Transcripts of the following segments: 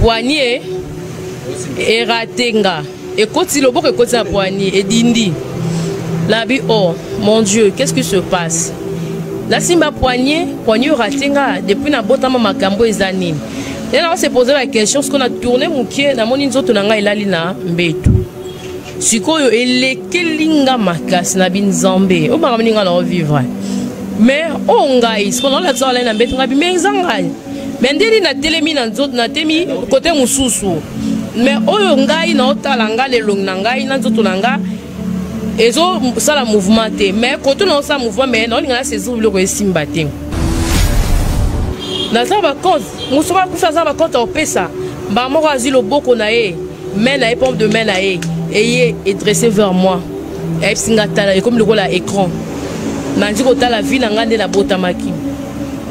Poignée eraté nga. Ekoti loboko ekoti na poignée edindi. Nabi oh mon Dieu, qu'est-ce qui se passe? Nasimba poignée, poignée raté nga depuis nabotama makambo eza nini? Nde na se poser la question ce qu'on a tourné mokie namoni nzoto na ngai elali na mbeto. Sikoyo elekeli nga makasi na binzambe oyo makambo nini nga na ovivre mais oyo ngai sikoyo naolatisa alali na mbeto ngai mais eza ngai mais ndeni natelemi na nzoto natemi kote mosusu mais oyo ngai naotala ngai na elongi na ngai na nzoto na ngai ezosala mouvement te mais kote naosala mouvement mais naolinga na saisir biloko esimba te. Naza bacompte mosusu akufi aza bacompte akopesa mbala moko azwi loboko na ye main na ye, pompe de main na ye eye edressé vers moi, ayebisi nga tala, ekomi lokola écran. Nandi kotala vie na ngai nde nabotamaki,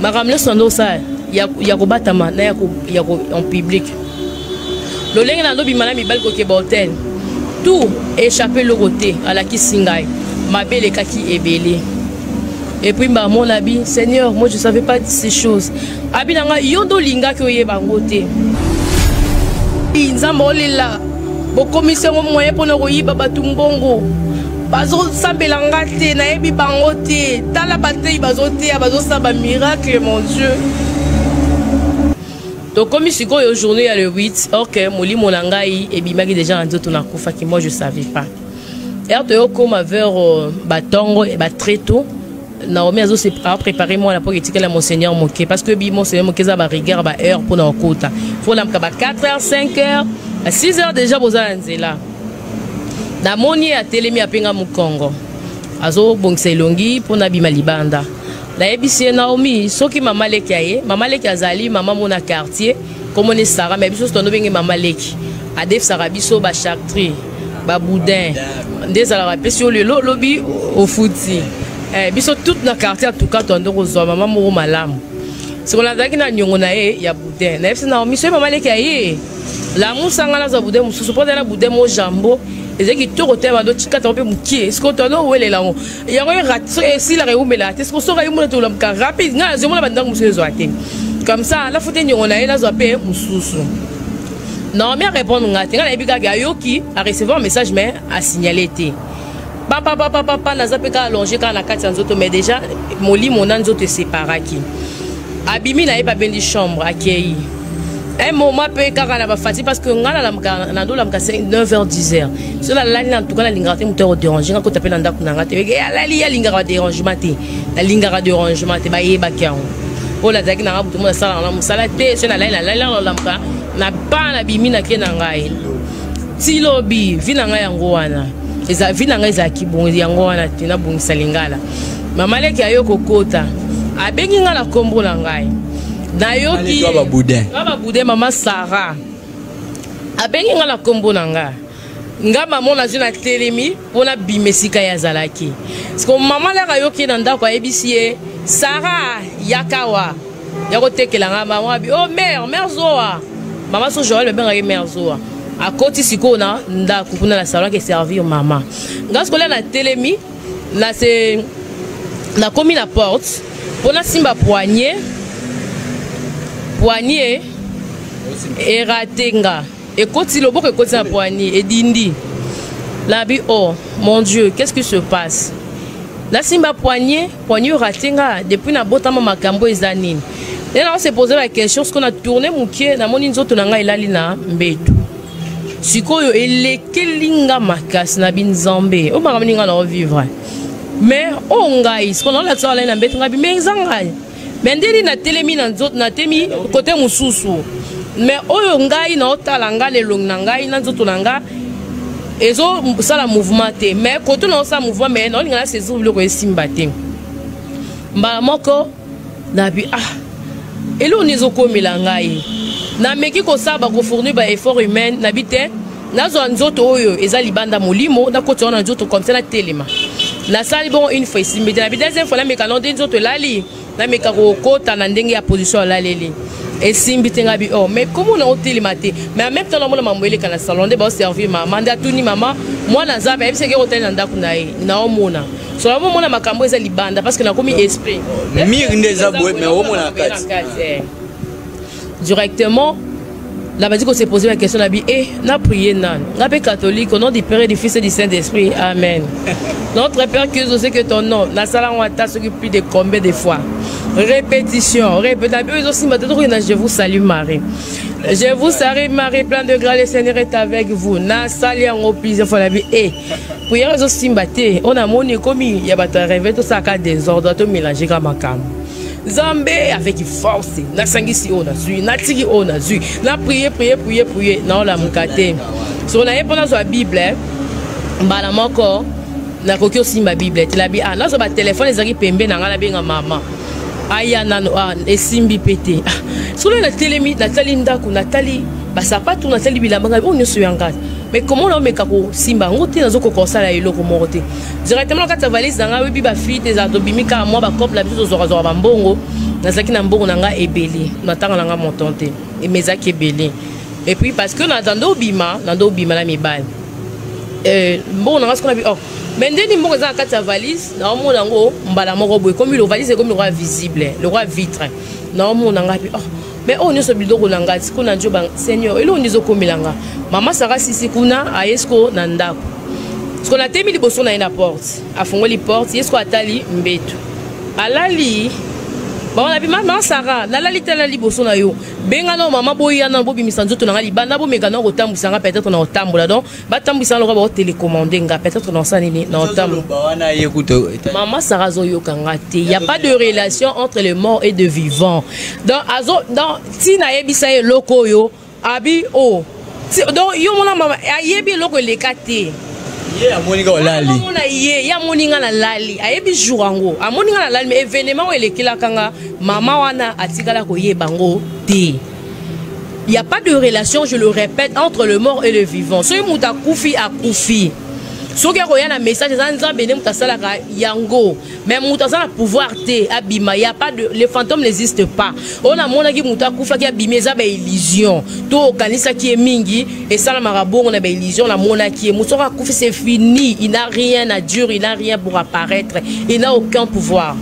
makambo nyonso nando osala ya kobatama na ya en public, lolenge na ndobima na mibali, kokeba hotel, tout échappé eloko te. Alakisi ngai mabe elekaki ebele. Et puis bamona abi: "Seigneur, moi je savais pas ces choses." Abi na ngai: "Yo nde olingaki oyeba yango te." Nzambe olela bokomisi yango moyen mpona koyiba bato mbongo. Bazosambela nga te, nayebi bango te. Tala batei bazoteya, bazosala bamiracle. Mon Dieu, tokomi sikoyo journée ya le 8. Ok, molimo na ngai ebimaki déjà na nzoto, nakufaki. Moi je savais pas. Heure toyokóma vers batongo ba très tôt, Naomi azopréparé mwana mpo etikala monseigneur moke, parce que bi monseigneur moke eza barigueur, baheure mpona kokota, faut lamka ba 4 heures, 5 heures, ba 6 heures déjà boza na nzela. Namoni ye atelemi, apenga mokongo, azobongisa elongi mpona abima libanda. Nayebisi ye: "Naomi, soki mama leki aye." Mama leki azali mama mo na quartier, komoni Sara, mais biso tondobenge mama leki. Adefisaka biso bacharcuterie, baboudin nde ezalaka apesi yo lelo, olobi ofuti. Biso toute na quartier, en tout cas tondo kozwa mama moko malamu. Siko nazalaki na niongo na ye ya boudin. Nayebisi Naomi: "Soki mama leki aye, lamusanga, nazwa boudin mosusu." Mpo azali na boudin mo jambo ezali kitoko te, bando tikata mpe mokie. Siko tondo owelela yango, yango esilaka, ewumelaka te. Siko soki ayimona, tolamuka rapide. Ngai nazomona bandako mosusu ezwa te, comme ça nafuti niongo na ye, nazwa mpe mosusu. Naomi arépondre nga te. Ngai nayebi kaka ayoki, arecevoir message, mais asignale te. Papapapapa, naza mpe kaka allongé kaka na kati ya nzoto, mais déjà molimo na nzoto eseparaki. Abimi na ye, babendi chambre, akei. Un moment mpe kaka na bafatigue, parce que ngai nalamuka, nandolamuka 9 heures, 10 heures. So nalali na ntuka, nalingaka te moto akodérange nga. Kota mpe na ndako na nga te. Alali ye, alingaka badérangement te, nalingaka dérangement te. Bayebaki yango mpo nazalaki nanga butu mo nasalaka na mosala te. So nalali, nalali, nalamuka na pa, nabimi, nake na ngai ti lobi. Vie na ngai yango wana, eza vie na ngai ezalaki bongo yango wana te. Nabongisa lingala. Mama leki ayo kokota, abengi ngai na nkombo na ngai, nayoki baboudin. Mama Sara abengi ngai na nkombo na ngai. Nga mama nazwi, natelemi mpo nabima esika ye azalaki. Siko mama laka ayoki na ndako, ayebisi ye: "Sara, yakawa ya kotekela nga." Mama abi: "Oh mère, mère Zoa." Mama so Joel babengaki mère Zoa. Akoti sikoyo na ndako kuna na salon, ake servir mama. Nga sikoyo natelemi na se, nakomi na porte mpo nasimba poignée, poignée eraté nga. Ekoti loboko ekoti na poignée edindi. Nabi: "Oh mon Dieu, qu'est-ce qui se passe? Nasimba poignée, poignée raté nga depuis nabotama, makambo eza nini?" Nde na se poser la question. Sikoyo na tourne mokie, namoni nzoto na ngai elali na mbeto. Sikoyo elekeli nga makasi na binzambe oyo makambo nini nga na ovivre. Mais oyo ngai sikoyo naolatisa alali na mbeto ngai bi, mais eza ngai, mais ndeni natelemi na nzoto, natemi kote mosusu, mais oyo ngai naotala ngai na elongi na ngai na nzoto na ngai ezosala mouvement te, mais kote naosala mouvement, mais naolinga na saisir biloko esimba te. Mbala moko nabi: "Ah, eloko nini ezokomela ngai?" Nameki kosala bakofournir baeffort humaine. Nabi te, nazwa nzoto oyo eza libanda, molimo nakoti wana nzoto, comme ça natelema. Nasali bongo une fois, esimbi te. Nabi deuxième fois, nameka no nde nzoto elali, nameka kokota na ndenge ya position alaleli, esimbi te. Ngabi: "Oh, mais comment na otelema te?" Mais en même temps namona mambo eleka na salon nde baoservir mama. Nde atuni mama: "Mwana aza?" Bayebisaki otali na ndako na ye. Naomona so, namomona makambo eza libanda, parce que nakomi esprit. Mire nde eza boye, mais omona na kati. Directement. Nabandi ko se poser ba question na bi eh na prier nanu. Nga pe catholique au nom du Père et du Fils et du Saint-Esprit. Amen. Notre Père qui es aux cieux que ton nom. Nasala ngo ata soki plus de combien de fois. Répétition, répétition. Oyo ezosimba te tokoki na je vous salue Marie. Je vous salue Marie, plein de grâce, le Seigneur est avec vous. Nasali yango plusieurs fois na bi eh prière ezosimba te. Oyo namoni ekomi ya bato ya reve tosalaka désordre to mélanger ka makambo. Nzambe avec force nasangisi oyo nazwi natiki oyo nazwi na prie prie prie prie naolamuka te soko naye mpo nazwa bible mbala moko nakoki osimba bible te labi ah nazwa batelefone ezalaki pembe na ngai nabenga mama aya nano ah, esimbi mpe te ah, solo natelemi natali ndako natali basapatu natali bilamba ngai oyo nyonso ya ngai mais comment naomeka kosimba yango te nazokoka kosala eloko moko te directement na kati ya valise na ngai oyebi bafille te ezala tobimi kaka mwa bacope na biso tozwakazwaka bambongo nazalaki na mbongo na ngai ebele na ntanga na ngai montant te mais ezalaki ebele et puis parce que na nde obima na nde obima na mibali euh, mbongo na ngai sikoyo na bi oh mais ndeni mbongo eza na kati ya valise naomona yango mbala moko boye ekomi lo valise ekomi lokola visible lokola vitre naomona ngai mpe oh mais oyo nyonso biloko na ngai sikoyo na njoba seigneur eloko nini ezokomela nga mama sara sisi kuna aye sikoyo na ndako sikoyo natemi liboso na ye na porte afongoli porte ye sikoyo atali mbeto alali bango nabi mama sara nalali tala liboso na yo benga nao mama boya nano bobimisa nzoto na ngai libanda bomeka nao kotambwisa nga peut-être na kotambola donc batambwisa nga lokola baotelecommande nga peut-être na osala nini na otambola mama sara azoyoka nga te y a pas de relation entre le mort et de vivant donc azo donc ntina ayebisa ye eloko oyo abi o oh. Donc yo mona mama ayebi eloko eleka te ye amoni nga olali amona ye ye amoni nga nalali ayebi jour yango amoni nga nalali mais événement oyo elekelaka nga mama wana atikala koyeba yango te. Il n'y a pas de relation, je le répète, entre le mort et le vivant. Soki moto akufi akufi. Soki akoya na message eza Nzambe nde moto asalaka yango. Mais moto aza na pouvoir te abima, il y a pas de le fantôme n'existe pas. Oyo namonaki moto akufaki abimi eza ba illusion. To okanisaki ye mingi esalamaka bongo na ba illusion namonaki ye. Moto soki akufi c'est fini, il n'a rien à dire, il n'a rien pour apparaître, il n'a aucun pouvoir.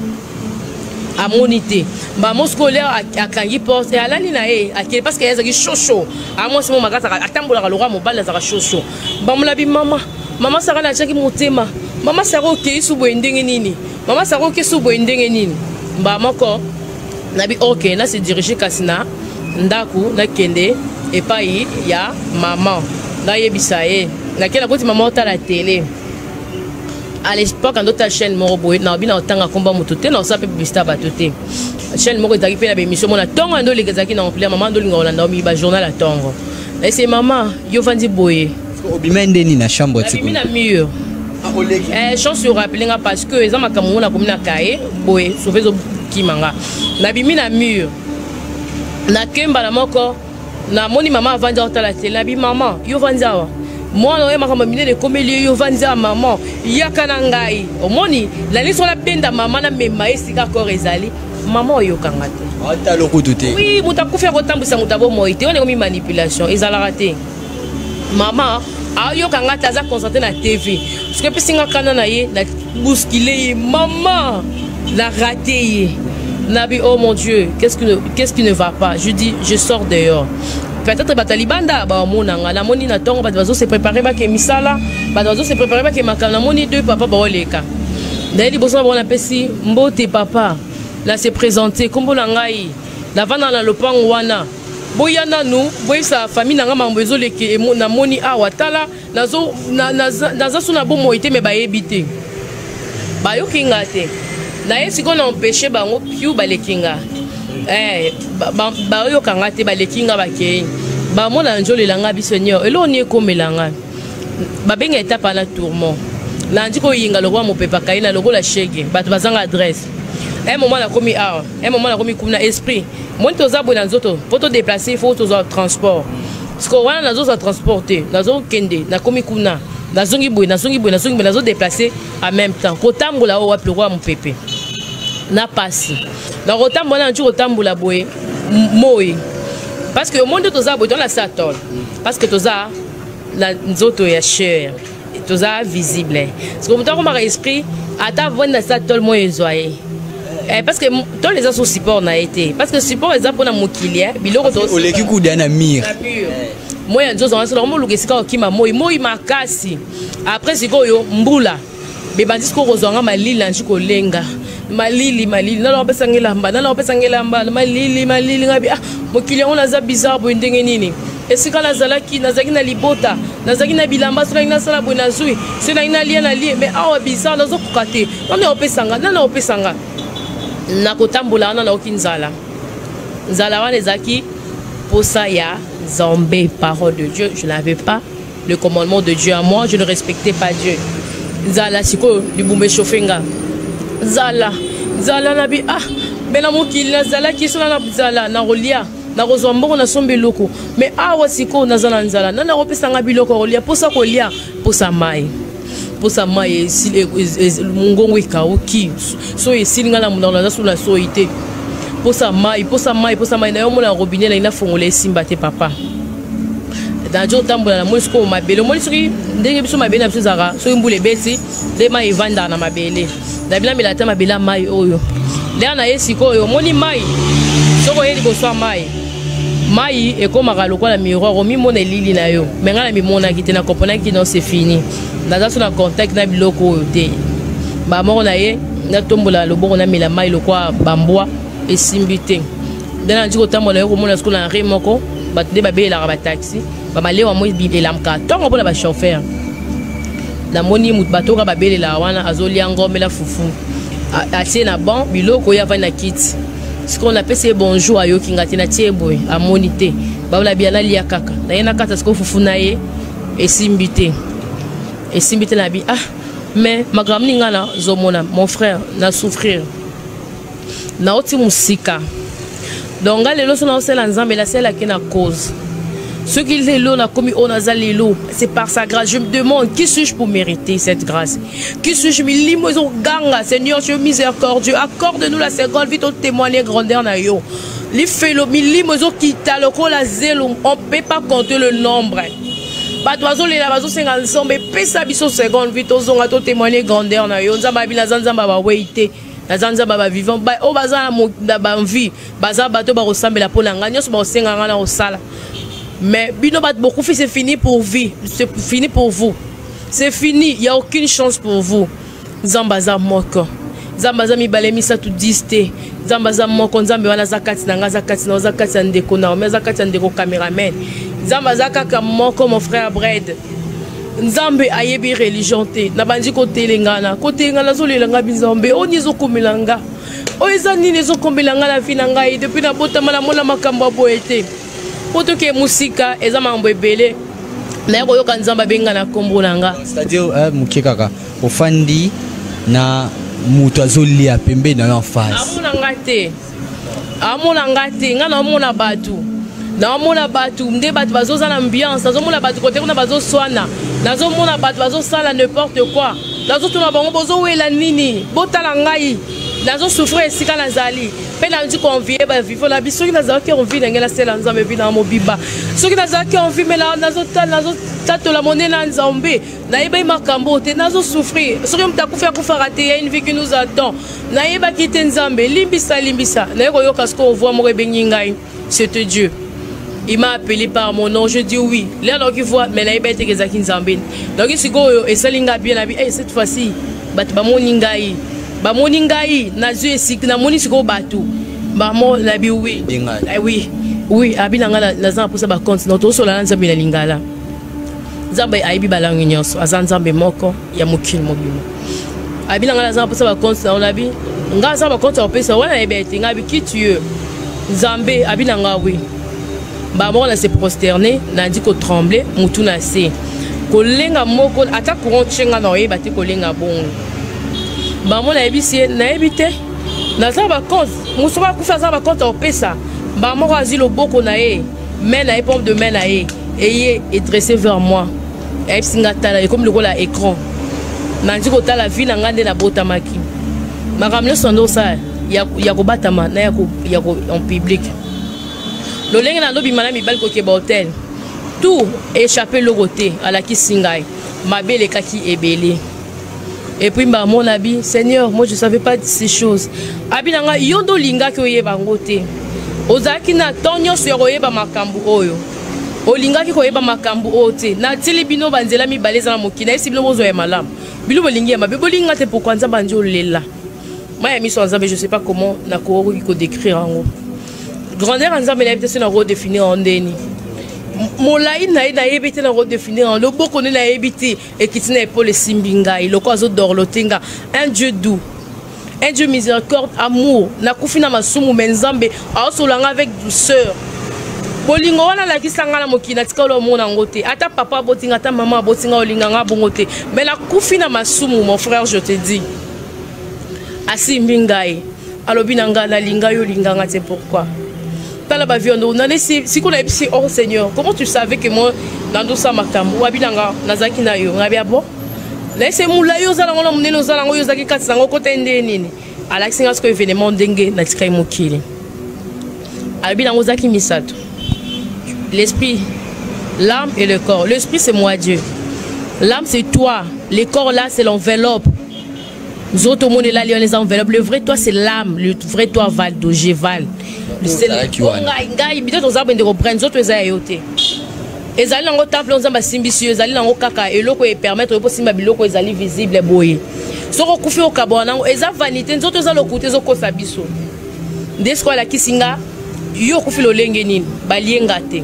Amoni te mbamo sikoyo leo akangi porte alali na ye akei parce que ye azalaki shosho amwasi mo makasi atambolaka lokola mobali azalaka shosho bamolabi mama mama sara natiaki motema mama sara okei su boye ndenge nini mama sara okei su boye ndenge nini mbala moko nabi ok na se dirige kasi na ndako nakende epai ya mama nayebisa ye nakei nakoti mama otala tele à l'époque andota chaîne moko boye naobi na otanga komba moto te na osala mpe publicité ya bato te chaîne moko ezalaki mpe na baémission mona ntongo ya ndoleka ezalaki na ampleur mama ndolinga kolanda omi bajournal ya ntongo ese mama yo ovandi boye obima ndeni na chambre abimi na mur ah, eh, chance yo rappele nga parce que eza makambo ngo nakomi na kaye boye sauve ezokima nga nabimi na mur nake mbala moko namoni mama avandi aotala tele nabi mama yo ovandi awa mwana oyo makambo minene ekomeli yo yo ovandi awa mama yaka na ngai omoni nalingi soko nabenda mama namema ye esika kor ezali mama oyokanga te ata lokutu te oui moto akufi akotambwisa moto abomoi te wana ekomi manipulation ezalaka te mama ayoka nga te aza concentré na tv soki epesi nga kanda na ye na bouscule ye mama na rate ye nabi oh mon dieu qu'est-ce qui ne, qu'est-ce qui ne va pas je dis je sors dehors peut-être bato ya libanda bamona nga namoni na ntongo bato bazo se préparer bake misala bato bazo se préparer bake makambo namoni deux papa baoleka naye liboso na bango napesi mbote papa na se présenter nkombo na ngai navanda na lopango wana boya nanu boyebisa famille na nga makambo ezoleke namoni awa tala naza so na bomoi te me bayebi te bayoki nga te naye sikoyo na empêche bango piu baleki nga eh, bayoka nga te baleki nga bakei bamona nzolela nga biso nio eloko nini ekomela nga babenga etape wana tourment nandi koyinga lokola mopepa kai na lokola shege bato bazanga adresse un moment nakomi awa un moment nakomi kuna esprit moni toza boye na nzoto mpo todeplace faut tozwa transport sikoyo wana nazozwa transport te nazokende nakomi kuna nazongi boye nazongi boye nazongi boye nazodeplace en même temps kotambola oyo wapi lokola mopepe na pasi nakotambola na nti kotambola boye moi parce que omoni nde toza boye toza na satol parce que toza na nzoto ya chair toza visible sikoyo moto akomaka esprit ata avandi na satol moi ezwa ye. Eh, parce que tolo eza so support na ye te, parce que support eza mpona mokili, eh, biloko. Oleki kuda na mur. Moi ya nzozo wana, soki moluka esika okima moi, moi makasi. Après sikoyo mbula bebandi, sikoyo kozwanga malili, nanji kolenga malili, malili. Nala opesanga elamba, nala opesanga elamba, malili, malili. Ngabi ah, mokili yango naza bizarre boye ndenge nini? Esika nazalaki, nazalaki na libota, nazalaki na bilamba, soki nangi nasala boye nazwi, soki nangi nalia nalie, mais awa bizarre, nazokoka te. Nani opesanga? Nani opesanga? Nakotambola wana, naoki nzala. Nzala wana ezalaki posa ya Nzambe, parole de Dieu. Je n'avais pas le commandement de Dieu à moi, je ne respectais pas Dieu. Nzala sikoyo, libumu echauffe nga, nzala, nzala. Nabi ah, me na mokili nazalaki, so na nzala nakolia, nakozwa mbongo, nasomba eloko, mais awa sikoyo naza na nzala, nani akopesanga biloko ya kolia? Mposa kolia, mposa mai, mposa mai. Mongongo ekauki, so esili nga na monoko, naza so na soi te. Mposa mai, mposa mai, mposa mai. Na yo mona robinet nangi nafongola, esimba te. Papa, nazo otambola, namoni sikoyo mabele. Omoni soki ndenge biso mabele na biso ezalaka, soki mbula ebeti nde mai evandaka na mabele. Nabi namela ata mabele ya mai oyo. Lere na ye sikoyo, omoni mai, soki oye liboso ya mai, mai ekomaka lokola miroir, omimona elili na yo. Me ngai namimonaki te, nakomponaki non, c'est fini, naza so na contact na biloko oyo te. Bamoko na ye, natombola loboko, namela mai lokwa bambwa, esimbi te. Nde nandi kotambola, yo komona sikoyo na re moko bato nde babelelaka bataxi, bamalewa mo elamka ntongo mpona bachauffeur. Namoni moto bato oyo babelelaka wana azolia ngomela fufu, atie na ban biloko oyo, avandi na kiti. Sikoyo napesi ye bonjour, ayoki nga te. Natie ye boye, amoni te. Babala bia, nalia kaka naye na kata. Sikoyo fufu na ye esimbi te, esimbi te. Nabi ah, mais makambo nini nga nazomona? Mon frère, na souffrir, nauti mosika. Donc nga lelo so naosala Nzambe, nasalaki na cause. Soki lelo nakomi oyo naza lelo, c'est par sa grâce. Je me demande qui suis-je pour mériter cette grâce? Qui suis-je? Milimo ezoganga: Seigneur, tu es miséricordieux, accorde-nous la seconde vie, totémoigner grandeur na yo. Lifelo, milimo ezokita lokola zelo, on peut pas compter le nombre. Bato bazolela, bazosenga Nzambe epesa biso seconde vie, tozonga totémoigner grandeur na yo. Nzambe abi: naza Nzambe abawei te, naza Nzambe bavivant. Oyo baza na banvie, baza bato bakosambela mpo na ngai, nyonso bakosenga ngai na kosala. Mais bino bato bokufi, c'est fini pour vie, c'est fini pour vous, c'est fini, il y a aucune chance pour vous. Nzambe aza moko, Nzambe aza mibale, misato, 10 te. Nzambe aza moko. Nzambe wana aza kati na ngai, aza kati na, aza kati ya ndeko na me, aza kati ya ndeko cameraman. Nzambe aza kaka moko, mon frère Bred. Nzambe ayebi religion te. Nabandi kotelengana, kotelengana, azolela nga binzambe oyo nini ezokomela nga, oyo eza nini ezokomela nga na vie na ngai? Depuis nabotama, namona makambo ya boye te. Mpo tokee mosika, eza makambo ebele. Naye koyoka Nzambe abenga na nkombo na nga. C'est-à-dire moke kaka ofandi na moto azolia pembeni na yo en face. Amona nga te, amona nga te. Nga naomona bato, naomona bato nde bato bazoza na ambiance. Nazomona bato kote kuna bazoswana, nazomona bato bazosala n'importe quoi. Nazotuna bango: bozowela nini? Botala ngai, nazosouffrir esika nazali. Mpe nandi koenvie bavivo na biso. Soki nazalaki envie na ngai, nasela Nzambe vi na mobimba. Soki nazalaki envie, me nazotatola monene na Nzambe. Nayebaki makambo te, nazosouffrir. Soki moto akufi, akufaka te, ya une vie qui nous attend. Nayebaki te. Nzambe, limbisa, limbisa. Naye koyoka sikoyo voix moko ebengi ngai. C'était Dieu, il m'a appelé par mon nom. Je dis oui. L'air nayoki voix, mais nayebi ete ezalaki Nzambe. Nayoki sikoyo esali ngai bien. Nabi hey, cette fois-ci bato bamoni ngai, bamoni ngai, nazwi esika, namoni sikoyo bato bamo. Nabi oui, oui, oui. Abi na ngai, naza na mposa bacompte. Donc tozosola na Nzambe na lingala. Nzambe ayebi balangi nyonso, aza Nzambe moko ya mokili mobimba. Abi na ngai, naza na mposa bacompte na yo. Nabi ngai aza bacompte ya kopesa wana, nayebi ete ngai abi qui tu es. Nzambe abi na ngai oui. Bamoko na se prosterne, nandi kotremble, mutu na se kolenga moko, ata courant tie nga na oyeba te kolenga bongo. Bango nayebisi ye: nayebi te, naza bacompte. Mosuku akufi, aza bacompte ya kopesa. Bamoko azwi loboko na ye, main na ye, paume de main na ye eye edressé vers moi, ayebisi nga: tala. Ekomi lokola écran, nandi kotala vie na ngai nde nabotamaki, makambo nyonso nde osala ya kobatama na ya en public, lolenge nalobima na mibali, kokeba hotel, tout échappé, eloko te. Alakisi ngai mabe elekaki ebele. Et puis mon abi, Seigneur, moi je savais pas ces choses. Abi na nga yo ndo lingaki oyeba yango te. Ozalaki na temps nyonso ya koyeba makambo oyo. Olingaki koyeba makambo oyo te. Natili bino banzela mibale eza na mokili. Nayebisi bino bozwa ya malamu. Bino bolingi ya mabe. Bolinga te pourquoi Nzambe andi olela. Mai ya miso ya Nzambe, je sais pas comment nakoki kodécrire yango. Grandeur ya Nzambe nayebi te soki nakodéfinir yango ndeni. Molai na ye nayebi te nakodéfinir yango. Loboko nde nayebi te. Ekiti na épaule esimbi ngai lokola azodorlote nga. Un Dieu doux, un Dieu miséricorde, amour. Nakufi na masumu, mais Nzambe aosola nga avec douceur. Bolingo wana alakisa nga na mokili, natikala omona yango te. Ata papa abotinga, ata mama abotinga, olinga nga bongo te. Mais nakufi na masumu, mon frère, je te dis. Asimbi ngai, alobi na ngai, nalinga yo, olinga nga te, pourquoi? Tala ba vie ndo nane si siko na yebisi, oh Seigneur, comment tu savais que moi nandosa makambo? Wabi na nga nazalaki na yo. Ngabi abo naese molai oza nango na monene oza nango, yo ozalaki kati nango kota nde nini? Alakisi nga sikoyo événement ndenge natikaki mokili. Alobi nango ozalaki misato: l'esprit, l'âme et le corps. L'esprit, c'est moi Dieu, l'âme, c'est toi, le corps là, c'est l'enveloppe. Nzoto omoni elali wana eza enveloppe. Le vrai toi, c'est l'âme. Le vrai toi, Val Doger, Val ngai ngai bino toza bende comprendre. Nzoto eza ya yo te, ezali nango temple Nzambe asimbisi yo, ezali nango kaka eloko epermettre yo mpo simba biloko ezali visible boye. Soki okufi, okabwana nango, eza vanité. Nzoto eza lokuta, ezokosa biso. Nde sikoyo alakisi nga yo okufi lolenge nini, balienga te.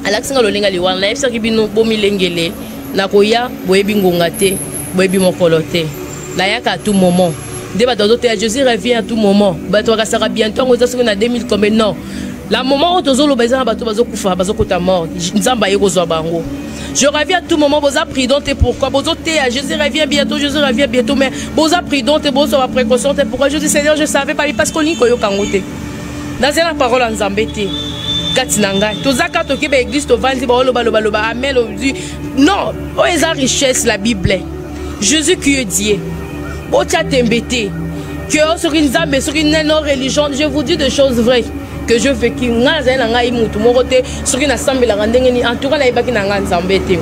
Alakisi nga lolenge liwana. Nayebisaki bino bomilengele, nakoya, boyebi ngonga te, boyebi mokolo te. Nayaka à tout moment. Nde bato bazoteya Jésus revient à tout moment, bato bakasaka bientôt yango eza soki na 2000 combien. Non, la moment oyo tozoloba, eza na bato bazokufa, bazokota mort, Nzambe aye kozwa bango. Je reviens à tout moment. Boza prudent te, pourquoi? Bozoteya Jésus revient bientôt, Jésus revient bientôt, mais boza prudent te, bozwa baprécaution te, pourquoi? Je dis, Seigneur, je savais pas, parce que olingi koyoka yango te. Naza na parole ya Nzambe te kati na ngai. Toza kaka toke baeglise, tovandi, baolobalobaloba amen, odi non. Oyo eza richesse, la Bible, Jésus qui est Dieu. Botia tembe te ke soki Nzambe, soki neno religion. Je vous dis des choses vraies que je vécu. Ngai nazali na ngai mutu moko te, soki nasambelaka ndenge nini, en tout cas nayebaki na ngai Nzambe te.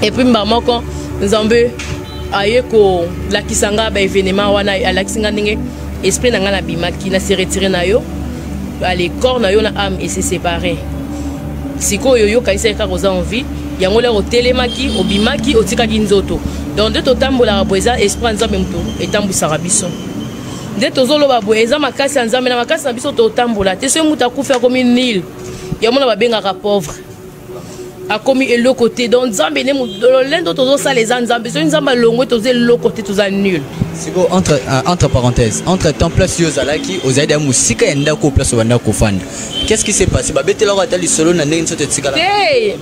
Et puis mba moko Nzambe aye kolakisa nga baévénement wana. Alakisi nga ndenge esprit na ngai nabimaki, na se retire na yo, ale corps na yo na âme ese séparé. Sikoyo yokanisaki kaka oza en vie, yango lere otelemaki, obimaki, otikaki nzoto. Donc nde totambolaka boye, eza esprit ya Nzambe moto etambwisaka biso. Nde tozoloba boye, eza makasi ya Nzambe. Na makasi na biso totambola te. Soki moto akufi, akomi nil. Yango na babengaka pauvre, akomi eloko te. Donc Nzambe nde lolendo tozosala, eza Nzambe. Soki Nzambe alongwe, toza eloko te, toza nul. Siko entre parenthèse, entre temps, place yo ozalaki, ozali deya mosika ya ndako, place obanda kofanda, qu'est-ce qui s'est passé? Babetelaka ata lisolo na ndenge nzoto etikala? Te,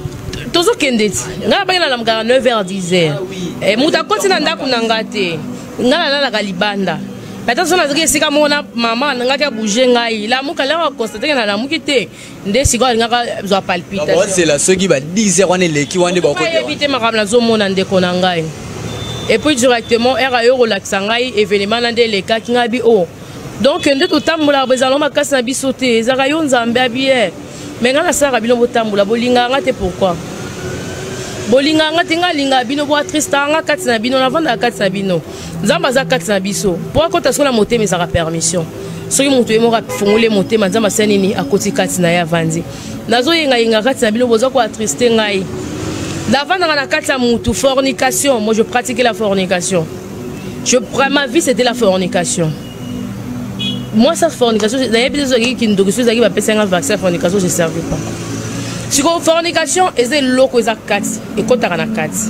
tozokende ti ngai nabangi nalamukaka 9 h 10 h. Moto akoti na ndako na nga te. Ngai nalalaka libanda. Ata so nazalaki esika moko na mama nangaki, abouge ngai, lamuka, laka constate ke nalamuki te. Nde sikoyo alingaka zwa palpitation. Bazela soki ba 10 heures wana eleki wana nde bayebi te makambo nazomona, ndeko na ngai. Et puis directement ere ayo kolakisa ngai événement na nde elekaki ngai bi o. Donc nde totambolaka bo, ezalaka makasi na biso te, ezalaka yo Nzambe. Abi ye me ngai nasalaka bino botambola, bolingaka nga te, pourquoi bolingaka nga te? Ngai alingaka bino, boatristaka nga kati na bino, navandaka kati na bino. Nzambe aza kati na biso mpo akota soki na motema, ezalaka permission. Soki moto ye moko afungoli motema, Nzambe asali nini? Akoti kati na ye, avandi. Nazoyengayenga kati na bino, boza koattriste ngai. Navandaka na kati ya mutu. Fornication, moi je pratiquais la fornication. Je, ma vie, c'était la fornication. Moi, ça, fornication, nayebi te soki kindoki, soki ezalaki bapesa nga vaccin ya fornication, je servais pas. Sikoyo fornication eza eloko eza kati, ekɔtaka na kati.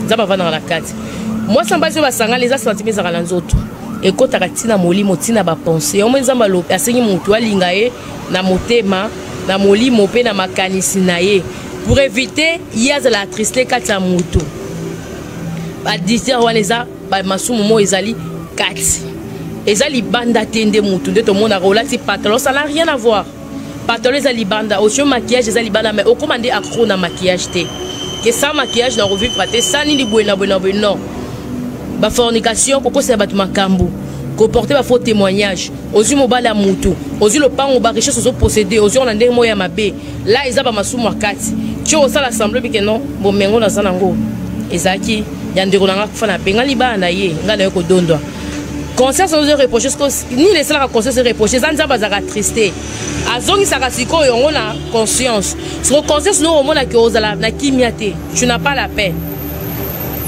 Nzambe avandaka na kati. Mwasi na basi oyo basangani, eza sentiment ezalaka na nzoto, ekɔtaka ntina molimo, ntina bapense. Yango moi Nzambe asengi motu alinga ye na motema, na molimo mpe na makanisi na ye, pour éviter ye azala attriste kati ya motu. Badisere wana eza bamasumu moko ezali kati, eza libanda te. Nde motu nde tomonaka olati pantalon, ça n'a rien à voir. Pantalon eza libanda, osio maquillage eza libanda, mais okóma nde accro na maquillage te, ke sans maquillage na kovivre te, sa nini boye na boye na boye. Non, bafornication, kokosela bato makambo, koporte bafaux témoignage, ozwi mobali ya mutu, ozwi lopango, barichesse ozoposséde, ozwi yango na ndenge moko ya mabe, la eza bamasumu ya kati. Ti osala semblant bike non, bomengo naza nango ezalaki. Ya ndeko na nga kufa na bengani bana na ye, nga na ye kodondwa. Conscience ozo reprocher ce que nini esalaka conscience reprocher eza Nzambe azalaka triste. Azongisaka sikoyo yango na conscience. Siko conscience no omona ke ozala na kimia te. Tu n'as pas la paix.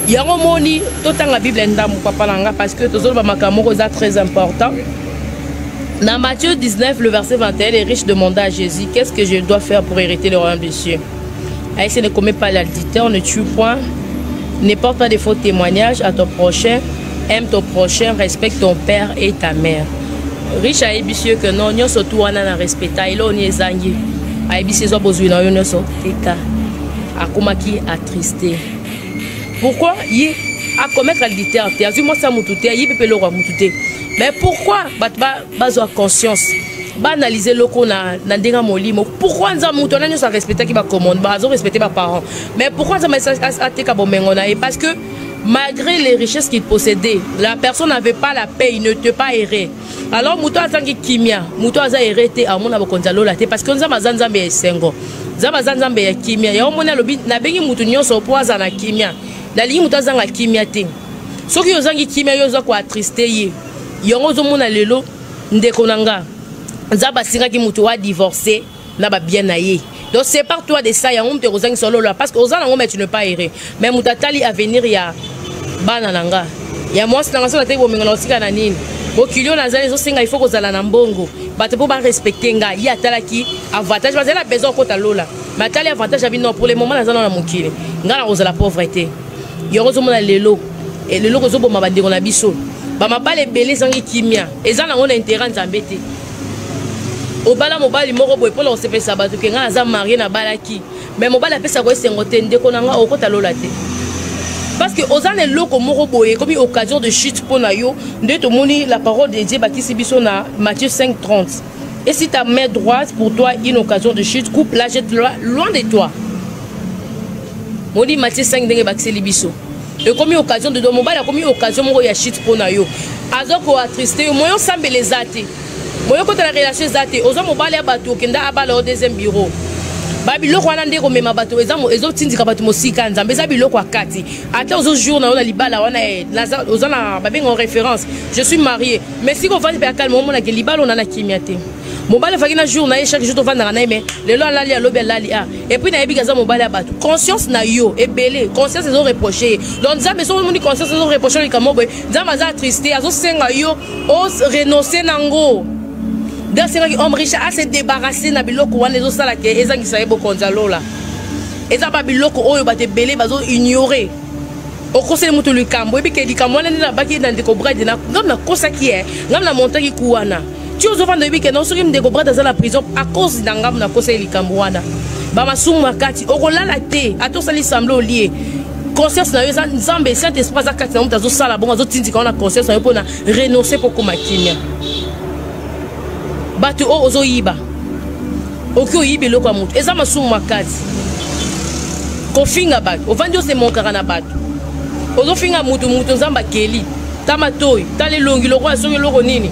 Yango moni totanga Bible ndambu papa na nga parce que tozoloba makambo moko eza très important. Dans Matthieu 19, le verset 21, les riches demandaient à Jésus, qu'est-ce que je dois faire pour hériter le royaume des cieux? Aïssa ne commet pas l'adultère, ne tue point, ne porte pas de faux témoignages à ton prochain, aime ton prochain, respecte ton père et ta mère. Riche ayebisi yo que non, nyonso tu wana na respecta, eloko nini ezangi? Ayebisi ezwa bozwi na yo nyonso teka. Akomaki attristé. Pourquoi ye a commettre adultère te, azwi mwasi ya mutu te, ayibi mpe eloko ya mutu te. Mais pourquoi bato bazwa conscience? Baanalyse eloko na, na ndenge ya molimo. Pourquoi nzambe moto wana nyonso arespectaki bacommandement, azorespecte baparent, mais pourquoi nzambe ateka bomengo na ye? Parce que malgré les richesses qu'il possédait, la personne n'avait pas la paix, il n'était pas erré. Alors moto azangi kimia, moto aza erré te, amona bokonzi ya lola te, parce que nzambe aza nzambe ya esengo, nzambe aza nzambe ya kimia. Yango moni alobi nabengi moto nyonso mpo aza na kimia, nalingi moto azanga kimia te. Soki ozangi kimia, yo oza koattriste ye. Yango ozomona lelo ndeko na nga, nzambe asingaki moto wa divorce na ba bien na ye. Donc sépare-toi de ça, yango moto ekozangisa lola, parce que oza nango mais tu n'es pas erré. Mais moto atali avenir ya bana na nga, ya mwasi na nga, soki nateki bomengo na kotika na nini? Mokili oyo nazali ezosenga il faut kozala na mbongo, bato mpo barespecte nga. Ye atalaki avantage, bazali na besoin okota lola, mais atali avantage abi non, pour le moment naza nano na mokili, nga na kozala pauvre te. Yango ozomona lelo lelo kozoboma bandeko na biso, bamabala ebele ezangi kimia, eza nango na intérêt Nzambe te. Obala mobali moko boye mpona kosepelisa bato ke ngai naza marie, nabalaki, mais mobali apesaka esengo te. Ndeko na nga, okota lola te, parce que oza na eloko moko boye ekomi occasion de chute mpo na yo. Nde tomoni la parole de Dieu bakisi biso na Matthieu 5 30: et si ta main droite pour toi une occasion de chute, coupe la, jette la loin de toi. Moni Matthieu 5 ndenge bakiseli biso, ekomi occasion de mobali akomi occasion moko ya chute mpo na yo, aza koattriste yo, moyo osambela eza te, moyo okota na relation eza te. Oza mobali ya bato, okenda abala yo deuxième bureau. Babiloko wana nde komema bato, ezotindika bato mosika ya Nzambe. Eza biloko ya kati. Ata ozo jour na yo na libala wana, oza na babenga référence, je suis marié, mais sika ovandi mpe ya calme, omonake libala ona na kimia te. Mobali afaki na jour na ye, chaque jour tovandaka na ye, mais lelo alali, alobi alali a, et puis nayebi aza mobali ya bato. Conscience na yo ebele, conscience ezoreproche ye. Donc Nzambe, soki omoni conscience ezoreproche likambo boye, Nzambe aza attriste, azosenga yo orenonce nango. Nde asengaki homme riche ase débarrasse na biloko wana ezosala ke ezangisa ye bokonzi ya lola. Eza babiloko oyo bato ebele bazo ignore. Okoseli moto likambo, oyebi ke likambo wana nde nabaki na ndeko Brad, ngam nakosaki ye, ngam namontaki ku wana ti ozovanda, oyebi ke non, soki ndeko Brad aza na prison à cause na ngambo nakoseli likambo wana. Bamasumu makati, okolala te, ata osali semblant olie, conscience na yo eza Nzambe, Saint Esprit aza kati na moto, azosala bongo, azotindika wana conscience na yo mpona renoncer mpo koma kimia. Bato oyo ozoyiba, oki oyiba eloko ya moto, eza masumu makasi. Kofinga bato, ovandi osemonkaka na bato, ozofinga motu, motu Nzambe akeli, ta matoi, tala elongi lokola soki eloko nini.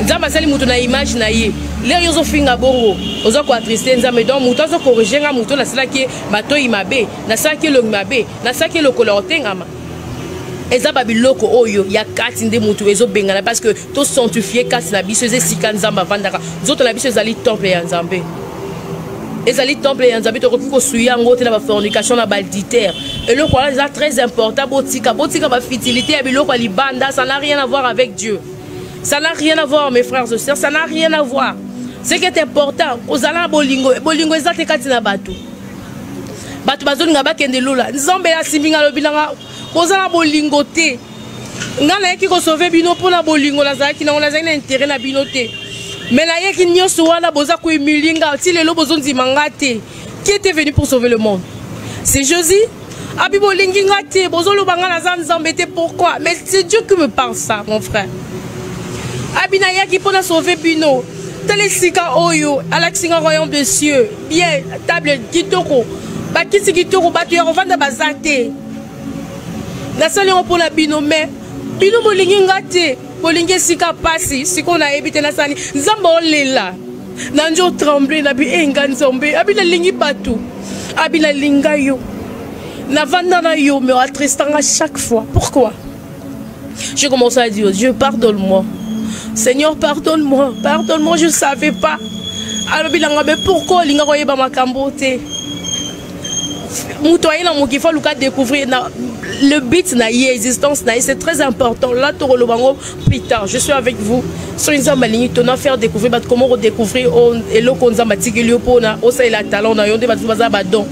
Nzambe asali motu na image na ye, lelo yo ozofinga bongo, oza koattriste Nzambe. Donc motu azocorrige nga, motu nasalaki ye matoi mabe, nasalaki elongi mabe, nasalaki lokolo ya kotengama. Eza babiloko oyo ya kati nde motu ezobengana, parce que tosanctifie kati na biso, eza esika Nzambe avandaka. Nzoto na biso ezali temple ya Nzambe, ezali temple ya Nzambe. Tokoki kosuya yango te na bafornication, na baadultère. Eloko wana eza très important. Botika, botika bafutilité ya biloko ya libanda. Ça n'a rien à voir avec Dieu, ça n'a rien à voir, mes frères et sœurs, ça n'a rien à voir. Ce qui est important, kozala na bolingo. Bolingo eza te kati na bato. Bato bazolinga bakende lola, Nzambe asimbi nga, alobi nanga boza na bolingo te. Nga nayaki kosauve bino mpona bolingo nazalaki nango, nazalaki na intérêt na bino te, mais nayaki nyonso wana, boza kohumilie nga ti lelo, bozondima nga te. Qui était venu pour sauver le monde? C'est Jésus. Abi bolingi nga te, bozoloba nga naza Nzambe te. Pourquoi? Mais c'est Dieu qui me parle ça, mon frère. Abi nayaki mpona sauver bino. Tala esika oyo alakisi nga, royaume de cieux, bien, table kitoko, bakiti kitoko, bato ya kovanda baza te. Nasali yango mpona bino, mais bino bolingi nga te, bolingi esika pasi. Sikoyo nayebi te nasali. Nzambe olela na nzo tremble na bi e nga Nzambe abi nalingi bato, abi nalinga yo. Navanda na yo, mais attristanga chaque fois. Pourquoi? J'ai commencé à dire, Dieu, pardonne-moi. Seigneur, pardonne-moi. Pardonne-moi, je ne savais pas. Alobi na nga, mais pourquoi olinga koyeba makambo te? Moto aye na mokili, faut aluka découvrir na le but na ye, existence na ye, c'est très important. Là, tokoloba yango plus tard. Je suis avec vous. Soki Nzambe alingi, tona faire découvrir bato comment redécouvrir eloko Nzambe atikeli yo mpona osalela talent na yo. Nde bato baza badon,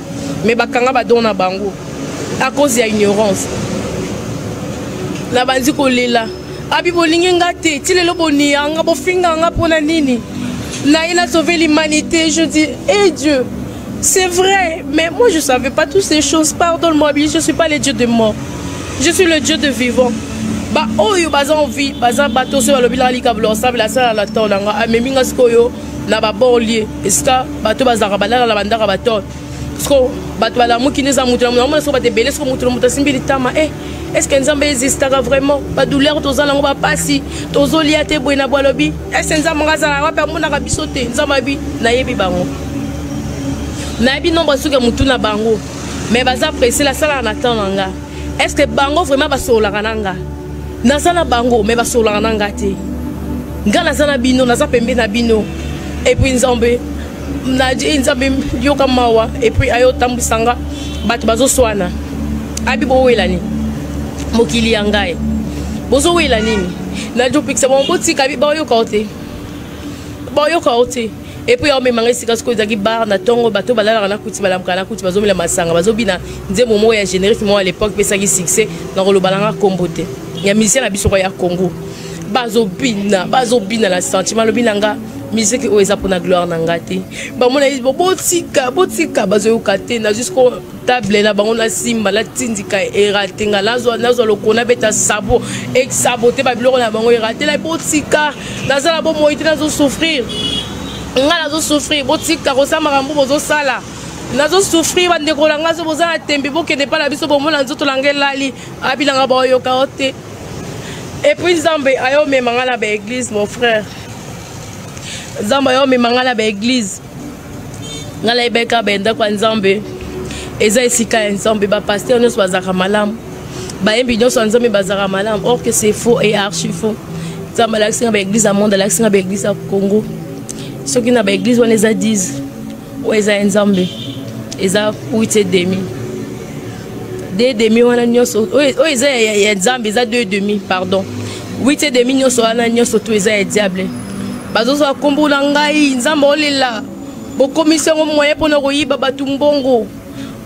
mais bakanga badon na bango à cause ya ignorance. Nabandi kolela, abi bolingi nga te, ti lelo boniya nga, bofinga nga mpona nini? Naye na sauver l'humanité. Je dis, eh Dieu, c'est vrai, mais moi je savais pas toutes ces choses, pardonne-moi. Je suis pas le Dieu de mort, je suis le Dieu de vivant. Ba oyo baza en vie, baza bato soki balobi nanga likambo osambela, asala na temps na nga. Amemi nga sikoyo na babanlieue, esika bato bazalaka, balala na bandaka bato. Siko bato balamuki nde eza motu na motu amona. Siko bato ebele, siko motu na motu asimbi litama. E est ce que Nzambe existaka vraiment? Badouleur toza nango, bapasi, tozolia te boye na bwalobi. Est ce Nzambe nga azala wapi? Amonaka biso te? Nzambe abi, nayebi bango, nayebi nombre soki ya motu na bango, mais baza pressé. Nasalaka na temps na nga. Est ce que bango vraiment basololaka na nga? Naza na bango, mais basololaka na nga te. Nga naza na bino, naza pembe na bino. Et puis Nzambe, Nzambe yoka mawa. Et puis ayo otambwisa nga, bato bazoswana. Abi bowela nini? Mokili ya ngai, bozowela nini? Najopekisa bango, botika. Bi baoyoka o te, baoyoka o te. Et puis aomemanga esika sikoyo ezalaki bar na ntongo. Bato balalaka na kuti, balamukaka na kuti, bazomela masanga, bazobina nzembo moko ya générique moko à l'époque pesaki succès. Na koloba nanga nkombo te, ya musicien na biso ya Congo. Bazobina, bazobina na sentiment. Alobi na nga, musique oyo eza mpona gloire na nga te. Bamona, botika, botika, bazoyoka te. Na jusqu'au table na bango, nasimba, natindika, erate nga, nazwa lokolo, nabeta sabo, esabote babiloko na bango, erate na. Botika, naza na bomoi te, nazosouffrir nga, nazosouffrir. Botika kosala makambo bozosala, nazosouffrir. Bandeko na nga, so boza na tembe, bokende epai na biso, bomona nzoto na nga elali. Abilanga, baoyoka yo te. Et puis Nzambe ayomema nga na baéglise, mon frère. Nzambe ayomema nga na baéglise. Ngai nayebeka bandako ya Nzambe eza esika ya Nzambe, bapasteur nyonso bazalaka malamu, bayembi nyonso ya Nzambe bazalaka malamu. Or que c'est faux et archi faux. Nzambe alakisi nga baéglise ya monde, alakisi nga baéglise ya Congo. Soki na baéglise wana eza 10, oyo eza ya Nzambe eza 8 et demi, 2 demi wana nyonso oyo eza ya Nzambe eza 2 demi, pardon, 8 et demi nyonso wana nyonso to eza ya diable. Bazozwa nkombo na ngai, Nzambe olela, bokomisi yango moyen mpona koyiba bato mbongo.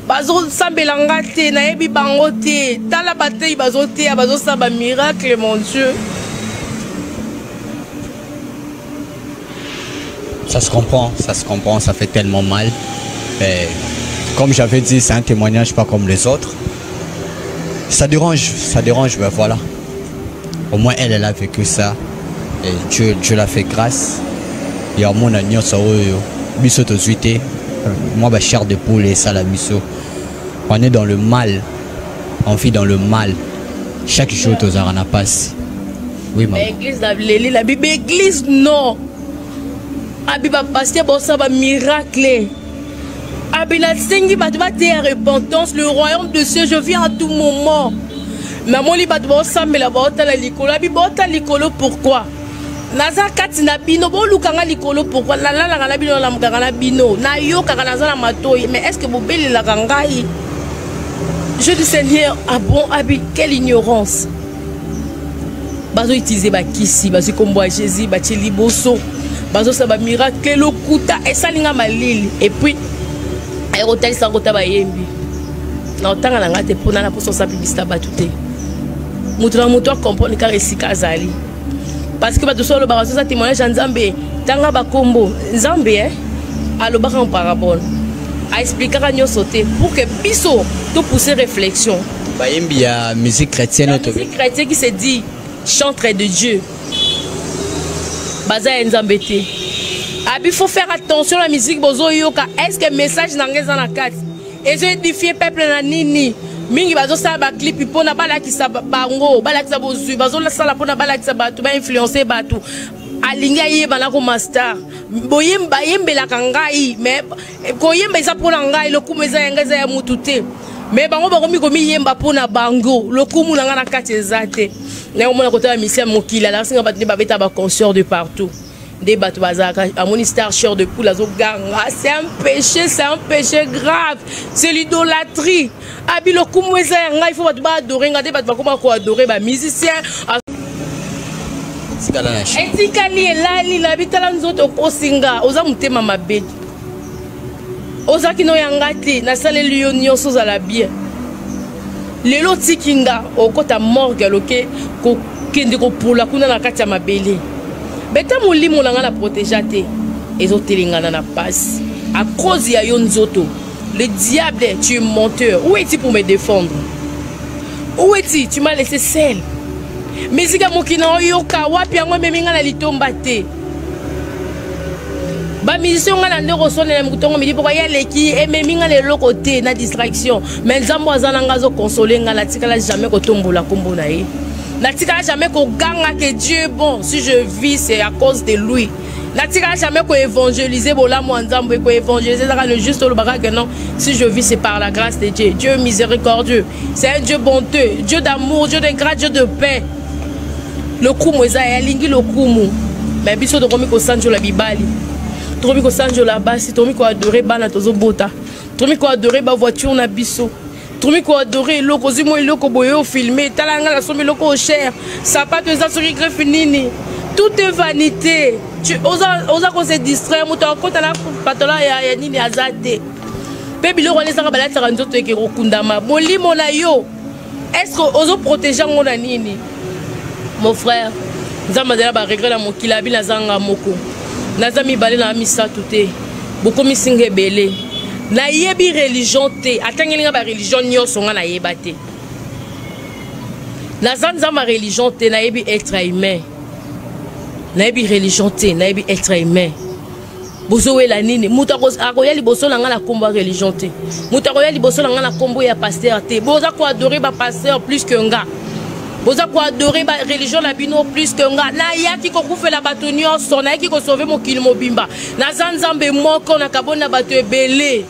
Bazosambela nga te, nayebi bango te. Tala batei bazoteya, bazosala bamiracle, mon Dieu. Ça se comprend, ça se comprend, ça fait tellement mal. Et comme j'avais dit, c'est un témoignage pas comme les autres. Ça dérange, mais voilà. Au moins, elle, elle a vécu ça. Et Dieu, Dieu l'a fait grâce. Il y a mon nyonso oyo biso tozwi te, moi ba chair de poule esala biso. On est dans le mal, on vit dans le mal chaque jour, tozalaka na pasi. Oui, maman. Église na leli na bible, église non. Abi bapasteur bosala bamiracle. Abi nasengi bato bateya repentance, le royaume de cieux, je viens à tout moment. Namoni bato baosambela, baotala likolo. Abi baotala likolo pourquoi? Naza kati na bino, bolukanga likolo pourquoi? Nalalaka na bino, nalamukaka na bino, nayokaka, naza na matoi, mais est ce que bobelelaka ngai? Je dis, Seigneur, ah bon? Abi quelle ignorance! Bazoutiliser bakisi, bazwi nkombo ya Jésus, batie liboso, bazosala bamiracle, lokuta. Esalinga malili. Et puis aye kotalisa kota bayembi na otanga na ngai te, mpona na mposa osala publicité ya bato te. Moto na moto acomprendre kaka esika azali, parce que bato so alobaka soza témoignage ya Nzambe, tanga bakombo Nzambe, alobaka en parabole, aexplikaka nyonso te pour que biso topousse réflexion. Bayembi ya musique chrétienne. La musique chrétienne qui se dit chantre de Dieu, baza ya Nzambe te. Abi faut faire attention na musique bozoyoka. Est ce que message na ngai eza na kati, ezoédifie peuple na nini? Mingi bazosala baclip mpona balakisa bango, balakisa bozwi, bazosala mpona balakisa bato, bainfluence bato. Alingi ayeba nakoma star. Bayembelaka ngai, mais koyemba eza mpona ngai, lokumu eza ya ngai, eza ya mutu te. Mais bango bakomi komiyemba mpo na bango, lokumu na ngai na kati eza te. Nakomona kotala misi ya mokili, alakisi nga bato nde babeta baconcert de partout, nde bato bazalaka. Amoni star Chair de Poule azoganga: "C'est un péché, c'est un péché grave, c'est l'idolâtrie." Abi lokumu eza ya ngai, faut bato baadorer nga. Nde bato bakoma koadorer bamusicien. Etikali elali na bitala nzoto, okosinga, oza motema mabe, ozalaki no yanga te. Nasaleli yo nyonso, ozala bien. Lelo otiki nga, okota morgue, aloke kokende kopola kuna na kati ya mabele. Beta molimo na nga na protéger te, ezotelengana na pasi à cause ya yo nzoto. Le diable, tu es menteur. Où es-tu pour me défendre? Où es-tu? Tu m'as laissé seul. Misika mokili na oyoka wapi? Yango ememi nga na litomba te. Bamusicien nga na nde kosonela mokutongo midi poko ya leki, ememi nga na eloko te, na distraction. Mais Nzambe aza na nga, azoconsoler nga. Natikala jamais kotombola nkombo na ye, natikala jamais koganga que Dieu est bon. Si je vis, c'est à cause de lui. Natikala jamais koévangéliser bolamu ya Nzambe. Koévangéliser ezaka le juste olobaka que non, si je vis, c'est par la grâce de Dieu. Dieu miséricordieux, c'est un Dieu bonteux, Dieu d'amour, Dieu de grâce, Dieu de paix. Lokumu eza ye, alingi lokumu. Mais biso tokomi kosanjola bibali, tokomi kosanjola basi, tokomi koadorer bana tozobota, tokomi koadorer bavoiture na biso, tokomi koadorer eloko. Ozwi mwa eloko boye, ofilmer: "Tala nga nasombi eloko o cher, sapato eza soki griffe nini." Tout est vanité. Oza kose distraire. Moto akota na patola ya nini aza te. Mpe biloko wana ezaka balatisaka nzoto, eke kokundama. Molimo na yo, est ce que ozoprotéger yango na nini, mon frère? Nzambe azali na baregret na mokili. Abi nazanga moko, naza mibale na misato te, bokomisi nga ebele. Nayebi religion te, atangeli nga bareligion nyonso, nga nayeba te. Naza Nzambe ya religion te, nayebi être humain. Nayebi religion te, nayebi être humain. Bozowela nini? Moto akoya liboso na ngai na nkombo ya religion te, moto akoya liboso na ngai na nkombo ya pasteur te. Boza koadorer bapasteur plus que nga, boza koadorer bareligion na bino plus que nga. Nayaki kokufela bato nyonso, nayaki kosauver mokili mobimba. Naza Nzambe moko, nakaboni na bato ebele.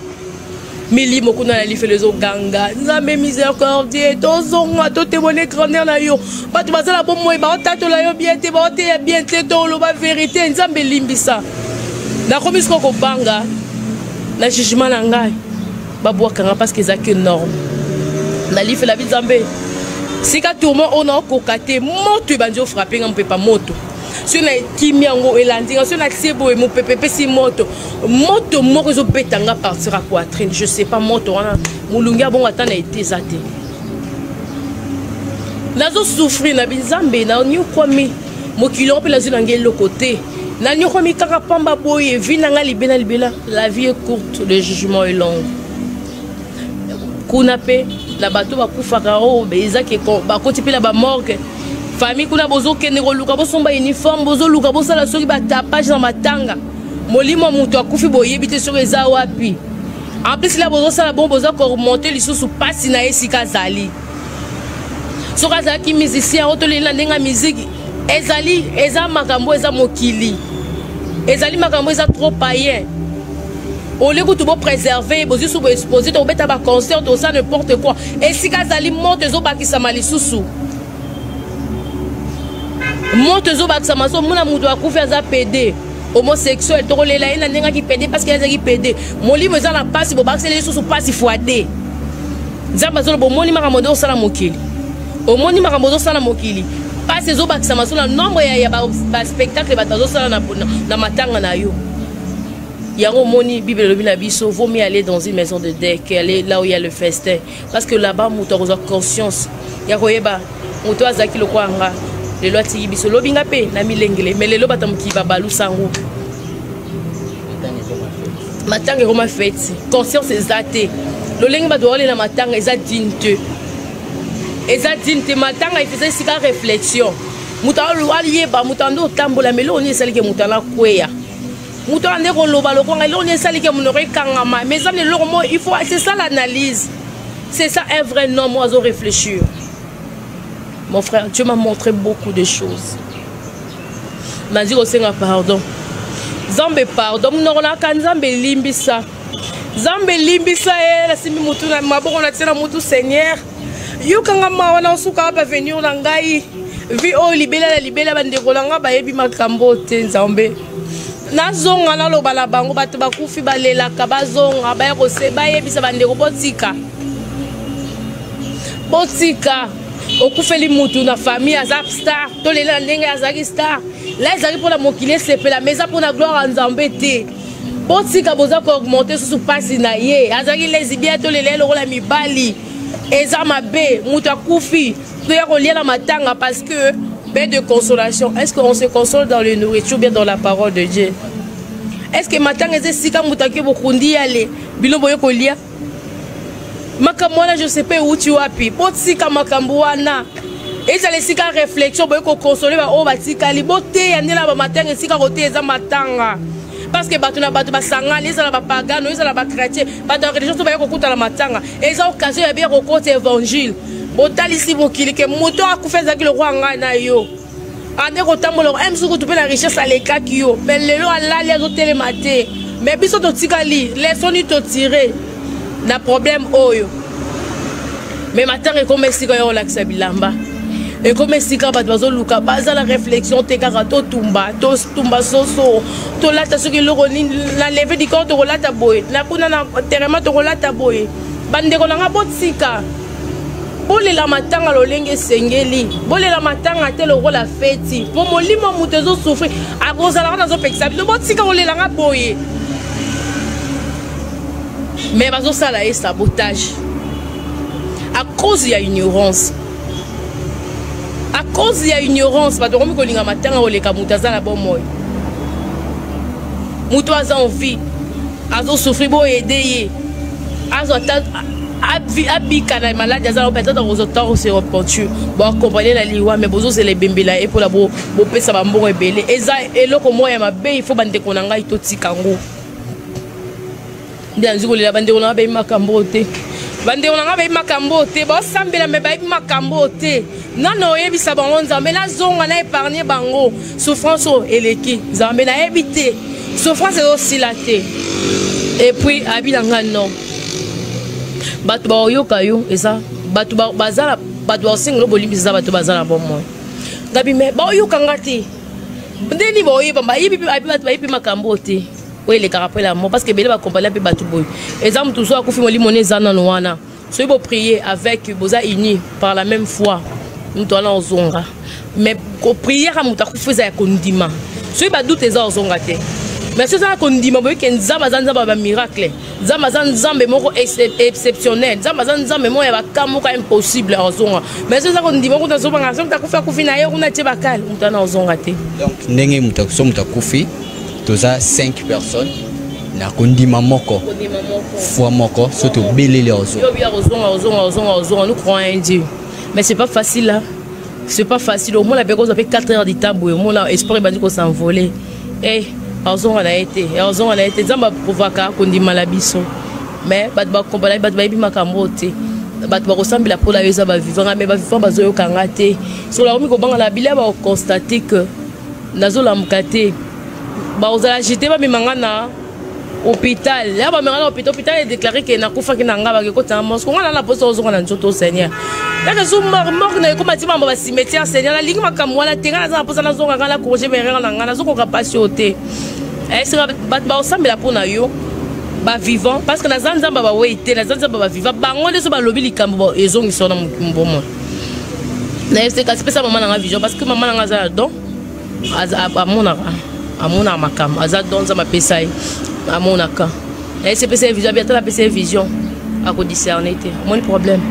Milimo kuna na lifelo ezoganga: "Nzambe miséricordieux, tozonga, totémoigner grandeur na yo." Bato baza na bomoi, baotatola yo bien te, baoteya bien te, toloba vérité. Nzambe elimbisa. Nakomi sikoyo kobanga na jugement na ngai, babwakanga, parce que ezalaki norme na lifela bi. Nzambe, sika tourment oyo naokoka te. Moto ebandi ofrapper nga, mopepa moto. Soki nakimi, yango elandi nga. Soki natie boye, mopepe epesi moto. Moto moko ezobeta nga partir ya poitrine, je sais pas moto wana molungi abongo ata na ete eza te. Nazosouffrir na binzambe, nanyokwami mokili yango mpe nazwi na ngai eloko te, nanyokwami kaka pamba boye. Vie na ngai libela libela. La vie est courte, le jugement est long. Kuna mpe na bato bakufaka oyo ezaki, bakoti mpe na bamorgue. Famille kuna, bozokende koluka bosomba uniforme, bozoluka bosala soki batapage na matanga. Molimo moto akufi, boyebi te soki eza wapi. En plus la bozosala bongo, boza koremonter lisusu mpasi na ye esika azali. Soki azalaki musicien oyo toleli na ndenge ya musique, ezali eza makambo, eza mokili, ezali makambo eza trop païen. Olie kutu bopréserver, bozwi su boexposer, tobeta baconcert, tosala n'importe quoi. Esika azali, moto ezobakisama lisusu, moto ezobakisama. So omona moto akufi aza pédé, homosexuel, tokolela ye na ndenge aki pédé, parce que azalaki pédé. Molimo eza na mpasi, bobakiseli lisusu mpasi fois deux. Nzambe azoloba: "Omoni makambo nde osala mokili? Omoni makambo ozosala mokili? Mpasi ezobakisama so na nombre ya baspectacle bato azosala na matanga na yo." Yango omoni, Bible elobi na biso: vaut mieux aller dans une maison de deuil qu'aller là où il y a le festin, parce que là-bas moto akozwa conscience ya koyeba moto azalaki lokola nga. Lelo atiki biso, lobi nga mpe na milengele. Mais lelo bato mokili babalusa yango, matanga ekoma fête. Conscience eza te. Lolenge bato baolela matanga eza digne te, eza digne te. Matanga efeza esika réflexion, moto ayeba moto ande otambola. Mais eloko nini esaliki moto anakweya? Moto ande koloba lokonga, eloko nini esaliki monoko ekangama? Mais eza na eloko moko, il faut, c'est ça l'analyse, c'est ça un vrai homme azo réfléchir. Mon frère, Dieu m'a montré beaucoup de choses. Nazi kosenga pardon, Nzambe pardon. Monoko naka, Nzambe elimbisa. Nzambe limbisa ye, nasimbi mutu na maboko na tia na mutu Seigneur. Yokanga mawa na osuka wapi avenir na ngai. Vie oyo libela na libela bandeko na ngai bayebi makambo te Nzambe. Nazonga naloba na bango bato bakufi balelaka bazonga baya kose bayebisa bandeko botika. Botika okufeli mutu na famille aza star tolela na ndenge azalaki star la ezalaki mpona mokili esepela mais eza mpona gloire ya Nzambe te. Botika boza ko augmenter susu pasi na ye. Azalaki lesbien tolela ye lokola mibali. Eza mabe, mutu akufi, toya kolia na matanga parce que bain de consolation. Est-ce qu'on se console dans le nourriture ou bien dans la parole de Dieu? Est-ce que matanga eza esika mutu ake bokundi yale bino boye kolia? Makambo wana je sais pas euti wapi. Botika makambo wana. Ezala esika réflexion boye kokonsole baoyo batikali. Boteya nde na bamatanga esika koteya eza matanga. Parce que bato na bato basangani, ezala bapagano, ezala bachrétien, bato ya religion to baye kokutana matanga. Eza occasion ya bien kokota évangile. Botalisi mokili ke moto akufa ezalaki lokola ngai na yo. Ande kotambola eh, mosusu kutu mpe na richesse alekaki yo, mais lelo alali azotelema te. Mais biso totikali leçon nini totire na problème oyo. Mais matanga ekoma esika ya kolakisa bilamba, ekoma esika bato bazoluka bazala réflexion te, kaka totumba totumba soso, tolata soki eloko nini na leve du corps tokolata boye, na kuna na terrain tokolata boye. Bandeko na nga botika bolela matanga lolenge esengeli, bolela matanga te lokola feti, mpo molimo moto ezosouffrir akozala wana azopekisa bino botika kolela nga boye. Mais bazosala ye sabotage à cause ya ignorance, à cause ya ignorance. Bato bakomi kolinga matanga koleka moto aza na bomoi, moto aza en vie azosouffrir, boyede ye azwa ata abika na maladi aza na peut-être akozwa temps kose repentir, boakompagne na liwa, mais bozozela ebembela ye mpona bopesa bambongo ebele. Eza eloko moko ya mabe, il faut bandeko na ngai totika yango. Nde nazwi kolela bandeko na ngai bayebi makambo te, bandeko na ngai bayebi makambo te, baosambela me bayebi makambo te. Nano oyebisa bango Nzambe nazonga na épargne bango souffrance oyo eleki. Nzambe nayebi te, souffrance ezosila te. Et puis abi na ngai non, bato baoyoka yo eza bato bazala bato baosengela bolimbisi, eza bato baza na bomoi. Ngabi me baoyoka nga te, ndeni baoyeba bayebi bato bayebi makambo te oyo elekaka après la mort, parce que ebele bakompagnie mpe bato boye eza motu so akufi molimo ne eza nano wana. Soki boprier avec boza unis par la même foi, moto wana ozonga. Mais kopriere moto akufi eza ya kondima, soki badoute eza ozonga te. Mais soki eza na kondima boye ke Nzambe aza Nzambe ya bamiracle, Nzambe aza Nzambe moko exceptionnel, Nzambe aza Nzambe moko ya baka moko impossible, ozonga. Mais soki eza kondima kuta azobanga soki moto akufi akufi na ye kuna tie bakale, moto wana ozonga te. Donc ndenge moto so moto akufi toza 5 personnes na kondima moko, foi moko, so tobeleli ozonga. Ozonga, ozonga, ozonga, ozonga. Nous croyons en Dieu, mais c'est pas facile là, c'est pas facile. Omona mpe kozwa mpe 4 heures du temps boye, omona espoir ebandi kosenvole, eh azonga na ye te, azonga na ye te. Nzambe aprouvaka kondima na biso, mais bato bakompana, bato bayebi makambo te, bato bakosambela mpo na yo eza bavivant nga, mais bavivant bazoyoka nga te. Soki nakomi kobanga na bilia, bakonstate que nazolamuka te, bakozala agite, bamema nga na hôpital. Ya bamema na hôpital, hôpital edéclare ke nakufaki na nga, bakekotanga mosco. Nga na na posa ozonga na nzoto Seigneur, yaka zu morgue na ekoma ti mambo bacimetière. Seigneur, nalingi makambo wana te, nga naza na posa nazonga nga na corrige merere na nga, nazokoka pasi oyo te. Esika bato baosambela mpo na yo bavivant, parce que naza Nzambe bawei te, naza Nzambe bavivant. Bango nde so balobi likambo ezongisa wana mbomoi nayebisi. Kasi pesa mama na nga vision, parce que mama na nga aza na don, amonaka, amonaka makambo, aza don Nzambe apesa ye, amonaka. Nayebisi pesa ye vision, abi ata napesa ye vision akodiscerne te. Omoni problème,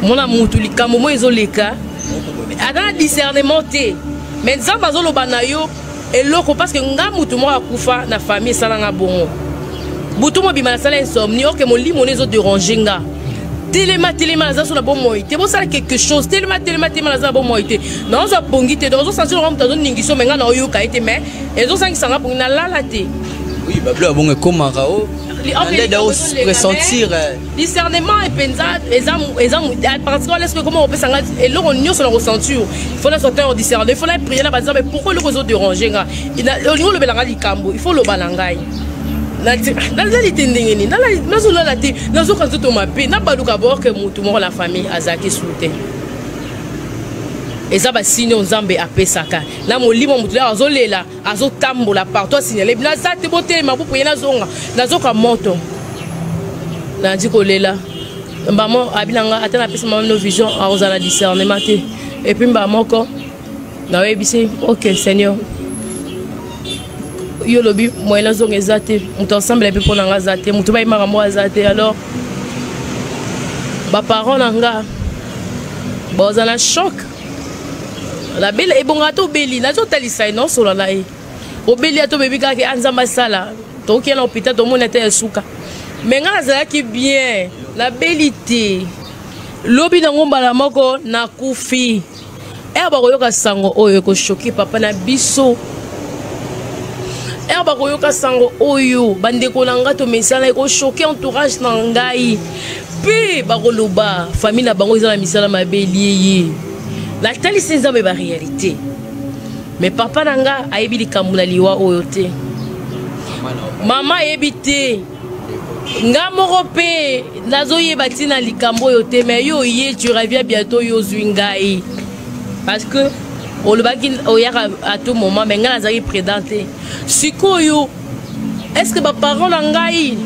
omona mutu likambo moi ezoleka aza na discernement te, mais Nzambe azoloba na yo eloko. Parce que nga mutu moko akufa na famille esalanga bongo, butu mobima nasala insomnie, oke molimo ne ezoderange nga. Telema, telema, naza so na bomoi te, bosala quelque chose. Telema, telema, telema, naza na bomoi te, naozwa pongi te. Donc ozosentir ngo moto azoningisa, me nga naoyoka ye te, mais ezosangisa nga pongi, nalala te. Oui, bablo ya bongo ekomaka o nde pressentir discernement mpenza eza eza parce que est-ce que comment opesa nga eloko nyonso na kosentir, il faut nazwa temps discerner, il faut na prier na banzambe. Pourquoi eloko ezodérange nga? Olingi olobela nga likambo, il faut oloba na ngai. Nalali te ndenge nini? Nazolala te, nazoka nzoto mabe, nabaluka borke. Motu moko na famille azalaki su te. Eza basigne oyo Nzambe apesaka na molimo. Motu laka azolela, azotambola partout, asignale naza te, botelema bopo ye. Nazonga, nazoka moto, nandi kolela. Mbamo abi na nga, ata napesa mama no vision, akozala na discernement te. Et puis mbala moko nayebisi: "Ok Seigneur, yo lobi moyen nazonga eza te, moto ensemble mpe mpo na nga aza te, moto bayi makambo aza te. Alors baparent na nga baza na choc." Nabela ebongaka te, obeli, nazotalisa ye, naosola na ye, obeli ata obebi kaka, a Nzambe asala, tokokende na hôpital, tomoni ata ya suka. Me ngai nazalaki bien, nabeli te. Lobi nango mbala moko nakufi. Ere bakoyoka sango oyo, ekochoquer papa na biso. Ere bakoyoka sango oyo, bandeko na ngai tomesana, ekochoquer entourage na ngai mpe bakoloba famille na bango eza na misala mabe, elie ye. Natalisi Nzambe baréalité, mais papa na nga ayebi likambo na liwa oyo te, mama ayebi te, nga moko mpe nazoyeba ntina likambo oyo te. Mais yo oye, tu reviens bientôt, yo ozwi ngai parce que olobaki oyaka à tout moment, mais ngai nazalaki prudent te. Sikoyo est ce que baparent na ngai,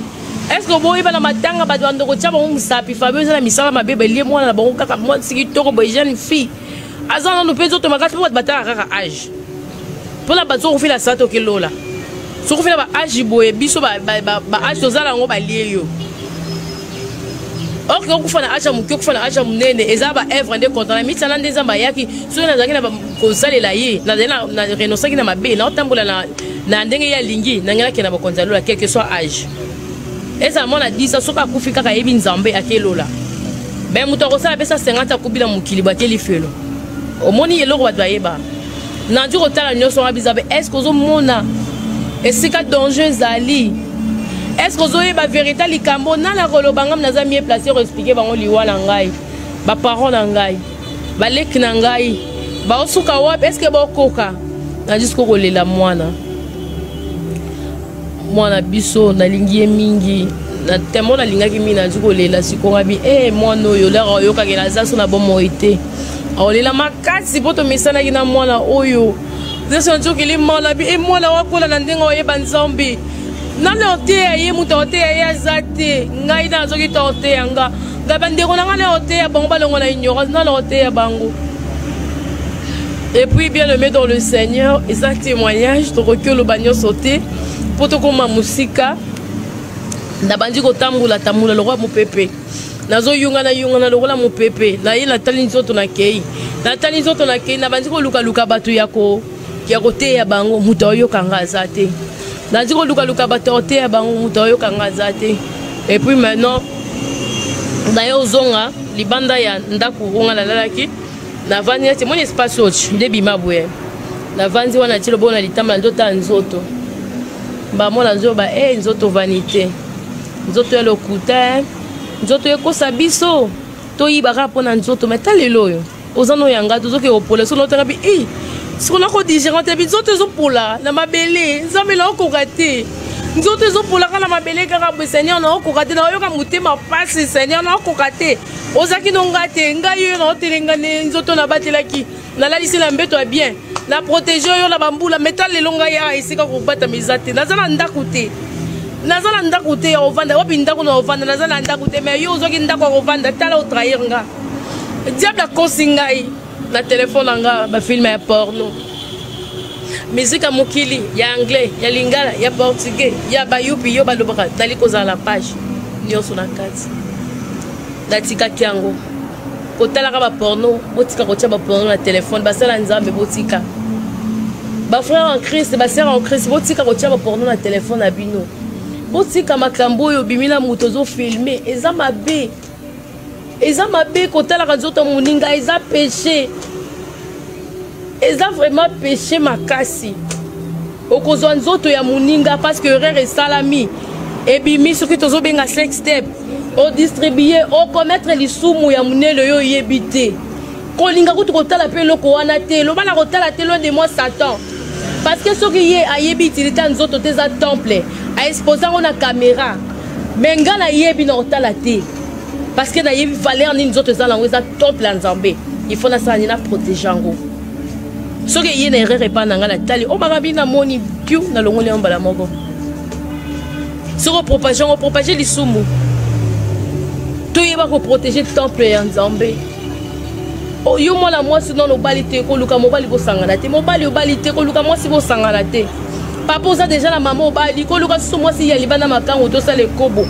est ce que boyeba na matanga, bato bandoko tia bango mosapi, Fabio eza na misala mabe, balie mwana na bango kaka mwasi kitoko boye, jeune fille, aza nanu mpe nzoto makasi? Mpo bato batalaka kaka age, mpona bato soki ofila sa tokelola, soki ofila baage boye, biso baage tozala yango, balie yo. Or okufa na age ya moke, okufa na age ya monene, eza baœuvre nde kontra na mitana nde Nzambe ayaki. Soki nazalaki na kosalela ye, nazali na renonçaki na mabe, naotambola na ndenge ye alingi, nange nakende na bokonzi ya lola, quel que soit age. Ezala mwana 10 ans, soki akufi kaka ayebi Nzambe, akelola. Me moto akosala apesa 50, akubi na mokili, bakeli felo. Omoni eloko bato bayeba, nandi kotala nyonso wana. Bizabe, est ce que ozomona esika danger ezali? Est ce que ozoyeba vérité likambo nani akoloba? Ngam naza mieux placé koexpliquer bango liwa na ngai. Baparent na ngai, baleki na ngai, baosuka wapi? Est ce que baokoka? Nandi siko kolela mwana, mwana biso, nalingi ye mingi na temo, nalingaki mingi. Nandi kolela sikoyo, ngabi e mwana oyo lere oyokaki naza so na bomoi te, aolela makasi, mpo tomesanaki na mwana oyo nyonso. Nzokeli mwana bi e mwana wakola na ndenge oyeba Nzambe. Nani oteya ye? Moto oteya ye aza te. Ngai na azoki ta oteya nga, ngai bandeko na ngai na oteya bango, balongo na ignorance, nani oteya bango? Et puis, bien aimé dans le Seigneur, eza témoignage, tokoki oloba nyonso te mpo tokóma mosika. Nabandi kotambola tambola lokola mopepe, nazoyungana yungana lokola mopepe. Naye natali nzoto, nakei, natali nzoto, nakei, nabandi kolukaluka bato ya koteya bango, moto aoyoka nga aza te. Nandi kolukaluka bato ya koteya bango, moto aoyoka nga aza te. Et puis maintenant naye ozonga libanda ya ndako onga nalalaki, navandi neti moni espace oyo nde bima boye. Navandi wana, ti lobo na litama na nzoto ya nzoto, bamona nzoto ba e nzoto vanité, nzoto ya lokuta, nzoto ekosa biso, toyibaka mpo na nzoto. Mais ta lelo oyo oza no yanga, tozoke kopola so notanga bi i siko nakodigérer te bi nzoto ezopola na mabele. Nzambe, naokoka te, nzoto ezopolaka na mabele kaka boye. Seigneur, naokoka te, naoyoka motema pasi. Seigneur, naokoka te. Ozalaki no nga te, ngai oyo naotelenga ne nzoto, nabatelaki, nalalisi na mbeto ya bien, na protéger yo na bambula. Mais ta lelo ngai awa, esika kobatama eza te. Naza na ndako te, naza na ndako te ya kovanda. Wapi ndako na kovanda? Naza na ndako te. Mais yo ozwaki ndako ya kovanda, tala, otrahir nga. Diable akosi ngai na telefone na nga, bafilm ya porno, miziki ya mokili, ya anglais, ya lingala, ya portugais, ya bayupi yo balobaka. Nali kozala na page nyonso na kati, natikaki yango kotalaka baporno. Botika kotia baporno na telefone. Basala Nzambe, botika. Bafrère en Christ, basœur en Christ, botika kotia baporno na telefone na bino. Botika makambo oyo obimi na moto, ozofilmer, eza mabe, eza mabe. Kotalaka nzoto moninga eza péché, eza vraiment péché makasi. Okozwa nzoto ya moninga parce que erreur esalami, ebimi, soki tozobenga sextape, odistribue, ocommettre lisumu ya monene oyo oyebi te. Kolinga kutu kotala mpe eloko wana te, loba na kotala te. Loin de moi Satan. Parce que soki ye ayebi utilité ya nzoto te, eza temple, aexpose yango na caméra. Mais nga nayebi na kotala te, parce que nayebi valeur nini nzoto eza nango, eza temple ya Nzambe. Il faut nasala nini? Na protéger yango. Soki eye na erreur epai na ngai, natali o bakabi, namoni piu, nalongoli yango mbala moko. Soki opropage yango, opropage lisumu. Toyeba koprotege temple ya Nzambe. Yo mwana mwasi, nano obali te, koluka mobali bosangana te. Mobali obali te, koluka mwasi bosangana te. Papa, oza deja na mama, obali, koluka susu mwasi ya libanda, makango, tosala ekobo,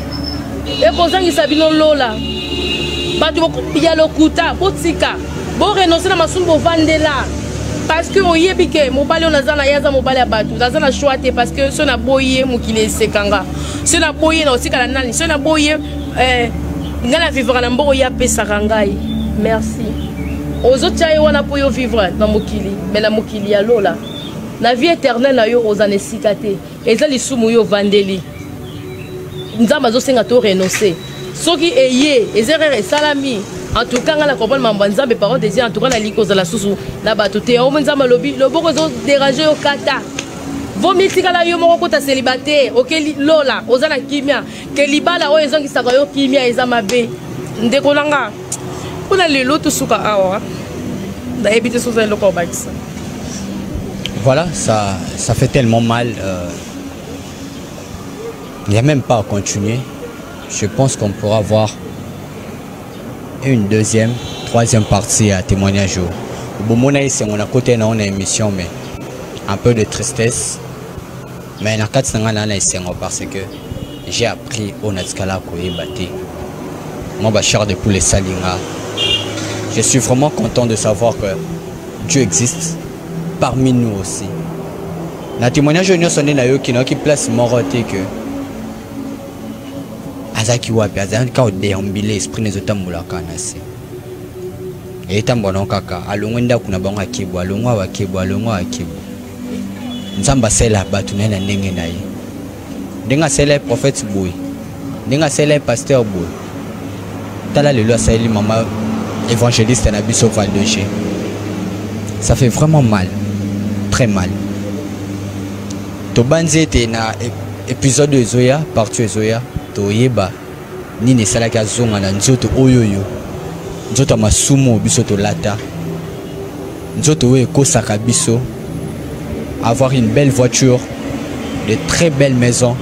ekozangisa bino lola. Bato ya lokuta, botika, borenonce na masumu, bovandela. Parce que oyebi ke mobali oyo naza na ye aza mobali ya bato, naza na choix te, parce que so naboyi ye, mokili esekanga. So naboyi ye, na otikala nani? So naboyi ye, ngai na vivre na mbongo ye apesaka ngai. Merci. Ozotia ye wana mpo yo vivre na mokili, mais na mokili ya lola, na vie éternelle na yo, oza na esika te. Eza lisumu yo ovandeli. Nzambe azosenga to renoncer. Soki eye eza erreur esalami, en tout cas ngai na comprendre mambo ya Nzambe, parole de Dieu. En tout cas nalingi kozala susu na bato te. Omo Nzambe alobi, loboko ezodérange yo, kata. Vomi tikala yo moko, kota célibataire, oke lola, oza na kimia, ke libala oyo ezongisaka yo kimia eza mabe. Ndeko na nga, mpona lelo tosuka awa. Nayebi te soza eloko obakisa. Voilà, ça fait tellement mal. Il n'y a même pas à continuer. Je pense qu'on pourra voir une deuxième, troisième partie à témoignage. Bomona esengo na côté na on a émission, mais un peu de tristesse. Mais na kati na nga na esengo parce que j'ai appris oyo natikala koyeba te. Moi, ba chair de poule esali nga. Je suis vraiment content de savoir que Dieu existe parmi nous aussi. Na témoignage oyo nyonso nde nayoki, nayoki place moko te que azalaki wapi, azalaki kaka kodéambuler, esprit na ezotambolaka na se, etambola nango kaka. Alongwe ndako na bango, akebwa, alongwe awa, akebwa, alongwe awa, akebwa. Nzambe asalela bato na ye na ndenge na ye, ndenge asalela ye prophète boye, ndenge asalela ye pasteur boye. Tala lelo asaleli mama évangéliste na biso Valdoger. Ça fait vraiment mal, très mal. Tobanzi ete na épisode oyo ezoya, partie ezoya, toyeba nini esalaki azonga na nzoto oyo, oyo nzoto ya masumu oyo biso tolata, nzoto oyo ekosaka biso. Avoir une belle voiture, de très belles maisons,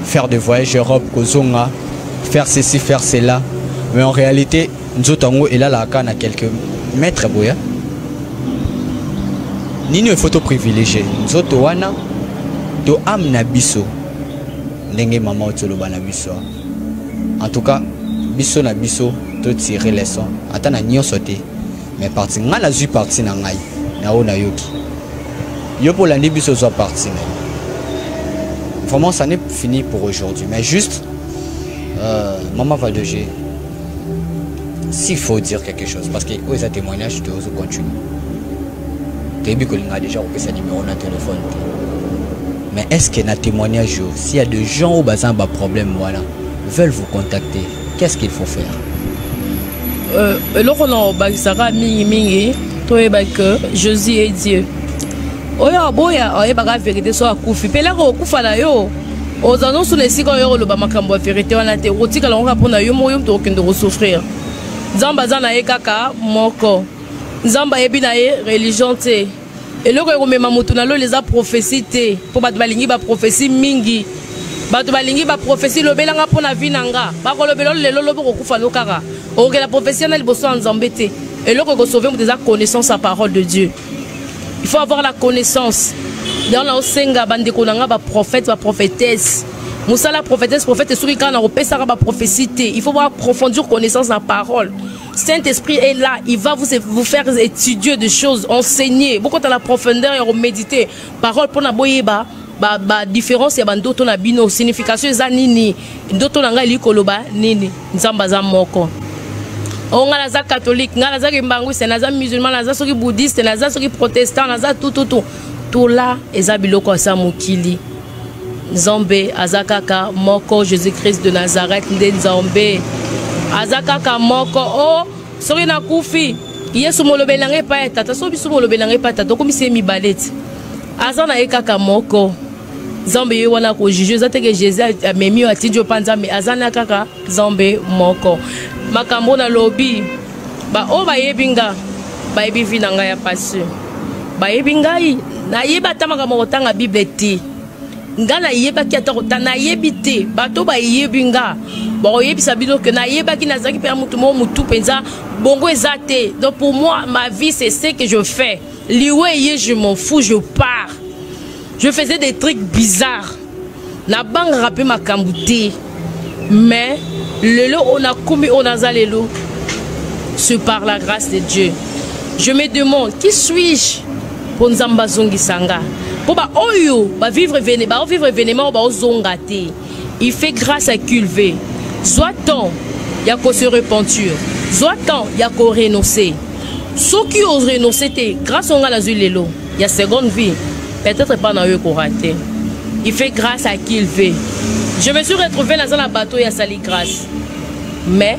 faire des voyages Europe, kozonga, faire ceci, faire cela, mais en réalité nzoto yango elalaka na quelques mètres boya. Nini il faut toprivilégier, nzoto wana to âme na biso? Ndenge mama oti oloba na biso, en tout cas biso na biso totire leçon, ata na nyonso te, mais partie ngai nazwi, partie na ngai na oyo nayoki, yo mpo olandi biso, ozwa partie na yo. Vraiment, ça n'est fini pour aujourd'hui, mais juste maman Valdoger, s'il faut dire quelque chose, parce que oyo eza témoignage, tozo continue. Toyebi kolinga déjà kopesa numéro na téléphone te, mais est-ce que na témoignage oyo, s'il y a des gens oyo baza na baproblème wana, veulent vous contacter, qu'est-ce qu'il faut faire? Eloko na obakisaka mingimingi, toyeba que Jésus est Dieu. Oyo aboya oyebaka vérité, so akufi mpe eloko okufa na yo, oza nyonso na esika oyo koloba makambo ya vérité wana te, okotikala ngo kaka mpona yo moko, yo moto okokende kosouffrir. Nzambe aza na ye kaka moko. Nzambe ayebi na ye religion te. Eloko ekomema motu na lola eza prophétie te, mpo bato balingi baprophétie mingi. Bato balingi baprophétie, lobelanga mpo na vie na nga. Bakolobela lelo, lobi kokufa no kaka, okokela prophétie na liboso ya Nzambe te. Eloko ekosauve moto eza connaissance ya parole de Dieu. Il faut avoir la connaissance. Donc naosenga bandeko na nga baprophète, baprophétesse, mosala prophétesse, prophète soki kaka na kopesaka baprophétie te, il faut approfondir connaissance na parole. Saint-Esprit est là, il va vous faire étudier des choses, enseigner beaucoup dans la profondeur et méditer parole mpona boyeba ba différence ya bandoto na bino, signification eza nini, ndoto na ngai elingi koloba nini. Nzambe aza moko. O ngai naza catholique, ngai naza kimbanguiste, naza musulman, naza soki bouddhiste, naza soki protestant, naza tututu tola, eza biloko asa mokili. Nzambe aza kaka moko, Jésus Christ de Nazareth nde Nzambe, aza kaka moko. O soki nakufi, Yesu molobeli na ngai epai ya Tata. So biso molobeli na ngai epai ya Tata, okomisi ye mibale ti. Aza na ye kaka moko. Nzambe ye wana akojuge, eza te ke Jésus amemi yo, atindi yo mpa Nzambe, aza na kaka Nzambe moko. Makambo nalobi, baoyo bayebi nga, bayebi vi na ngai ya pasi, bayebi ngai nayebi ata makambo kotanga Bible te. Nga nayebaki ata kota nayebi te. Bato bayebi nga bakoyebisa bino ke nayebaki, nazalaki mpenza motu moko motu mpenza bongo eza te. Donc pour moi, ma vie, c'est ce que je fais. Liwe ye, je m'en fous, je pars. Je faisais des trucs bizarres, nabangaka mpe makambo te. Mais lelo oyo nakomi oyo naza lelo, c'est par la grâce de Dieu. Je me demande qui suis-je mpo Nzambe azongisa nga, mpo baoyo bavivre, baovivre événement oyo baozonga te. Il fait grâce à qui il veut. Zwa temps ya kose repentir, zwa temps ya korenoncer. Soki orenonce te, grâce oyo nga nazwi lelo ya seconde vie, peut-être pas na yo ekorater. Il fait grâce à qui il veut. Je me suis retrouvé naza na bateau ya sali grâce, mais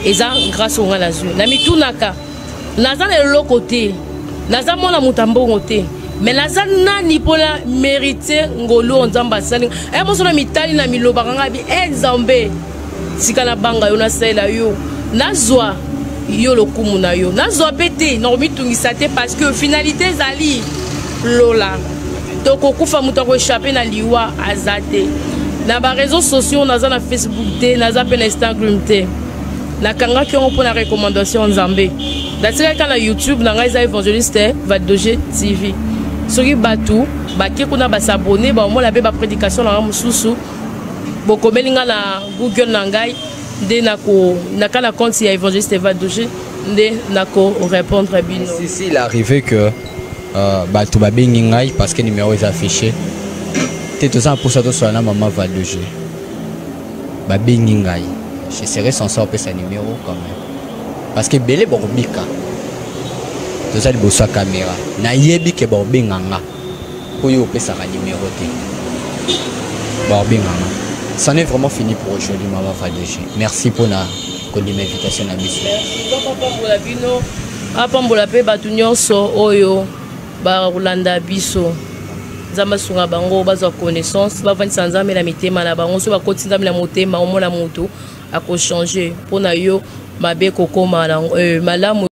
eza grâce oyo nga nazwi. Na mitunaka, naza na eloko te, naza mwana moto ya mbongo te, mais naza nani mpona mérite ngolu oyo Nzambe asali? E moso na mitali na milobaka ngai bi e Nzambe, tika nabanga yo, nasalela yo, nazwa yo lokumu na yo. Nazwa mpe te, nakomitungisa te, parce que finalité ezali lola. Tokokufa, moto akoéchapper na liwa aza te. Na baréseaux sociaux, naza na Facebook te, naza mpe na Instagram te. Nakangaki yango mpo na recommandation Nzambe. Natikaki kaka na YouTube na ngai, eza Évangéliste Valdoger TV. Soki bato bake kuna, bas'abonner, baomona mpe baprédication na ngai mosusu. Bokomeli ngai na Google na ngai nde naka na compte ya Évangéliste Valdoger nde nako répondre bino. Si, si, il arrivé que bato babengi ngai parce que numéro eza affiché te, toza na mposa tosala na mama Valdoger, babengi ngai, je serais censé opesa numéro quand même, parce que ebele bakobika. Toza liboso ya caméra, nayebi ke bakobenga nga mpo yo opesaka numéro te, bakobenga nga. C'en est vraiment fini pour aujourd'hui. Mama Valdoger, merci mpona kondima invitation na biso. Apambola bino, apambola mpe bato nyonso oyo bakolanda biso. Nzambe asunga bango bazwa connaissance, bavandisa Nzambe na mitema na bango. So bakoti Nzambe na motema, omona motu akochange mpo na yo mabe kokóma malamu.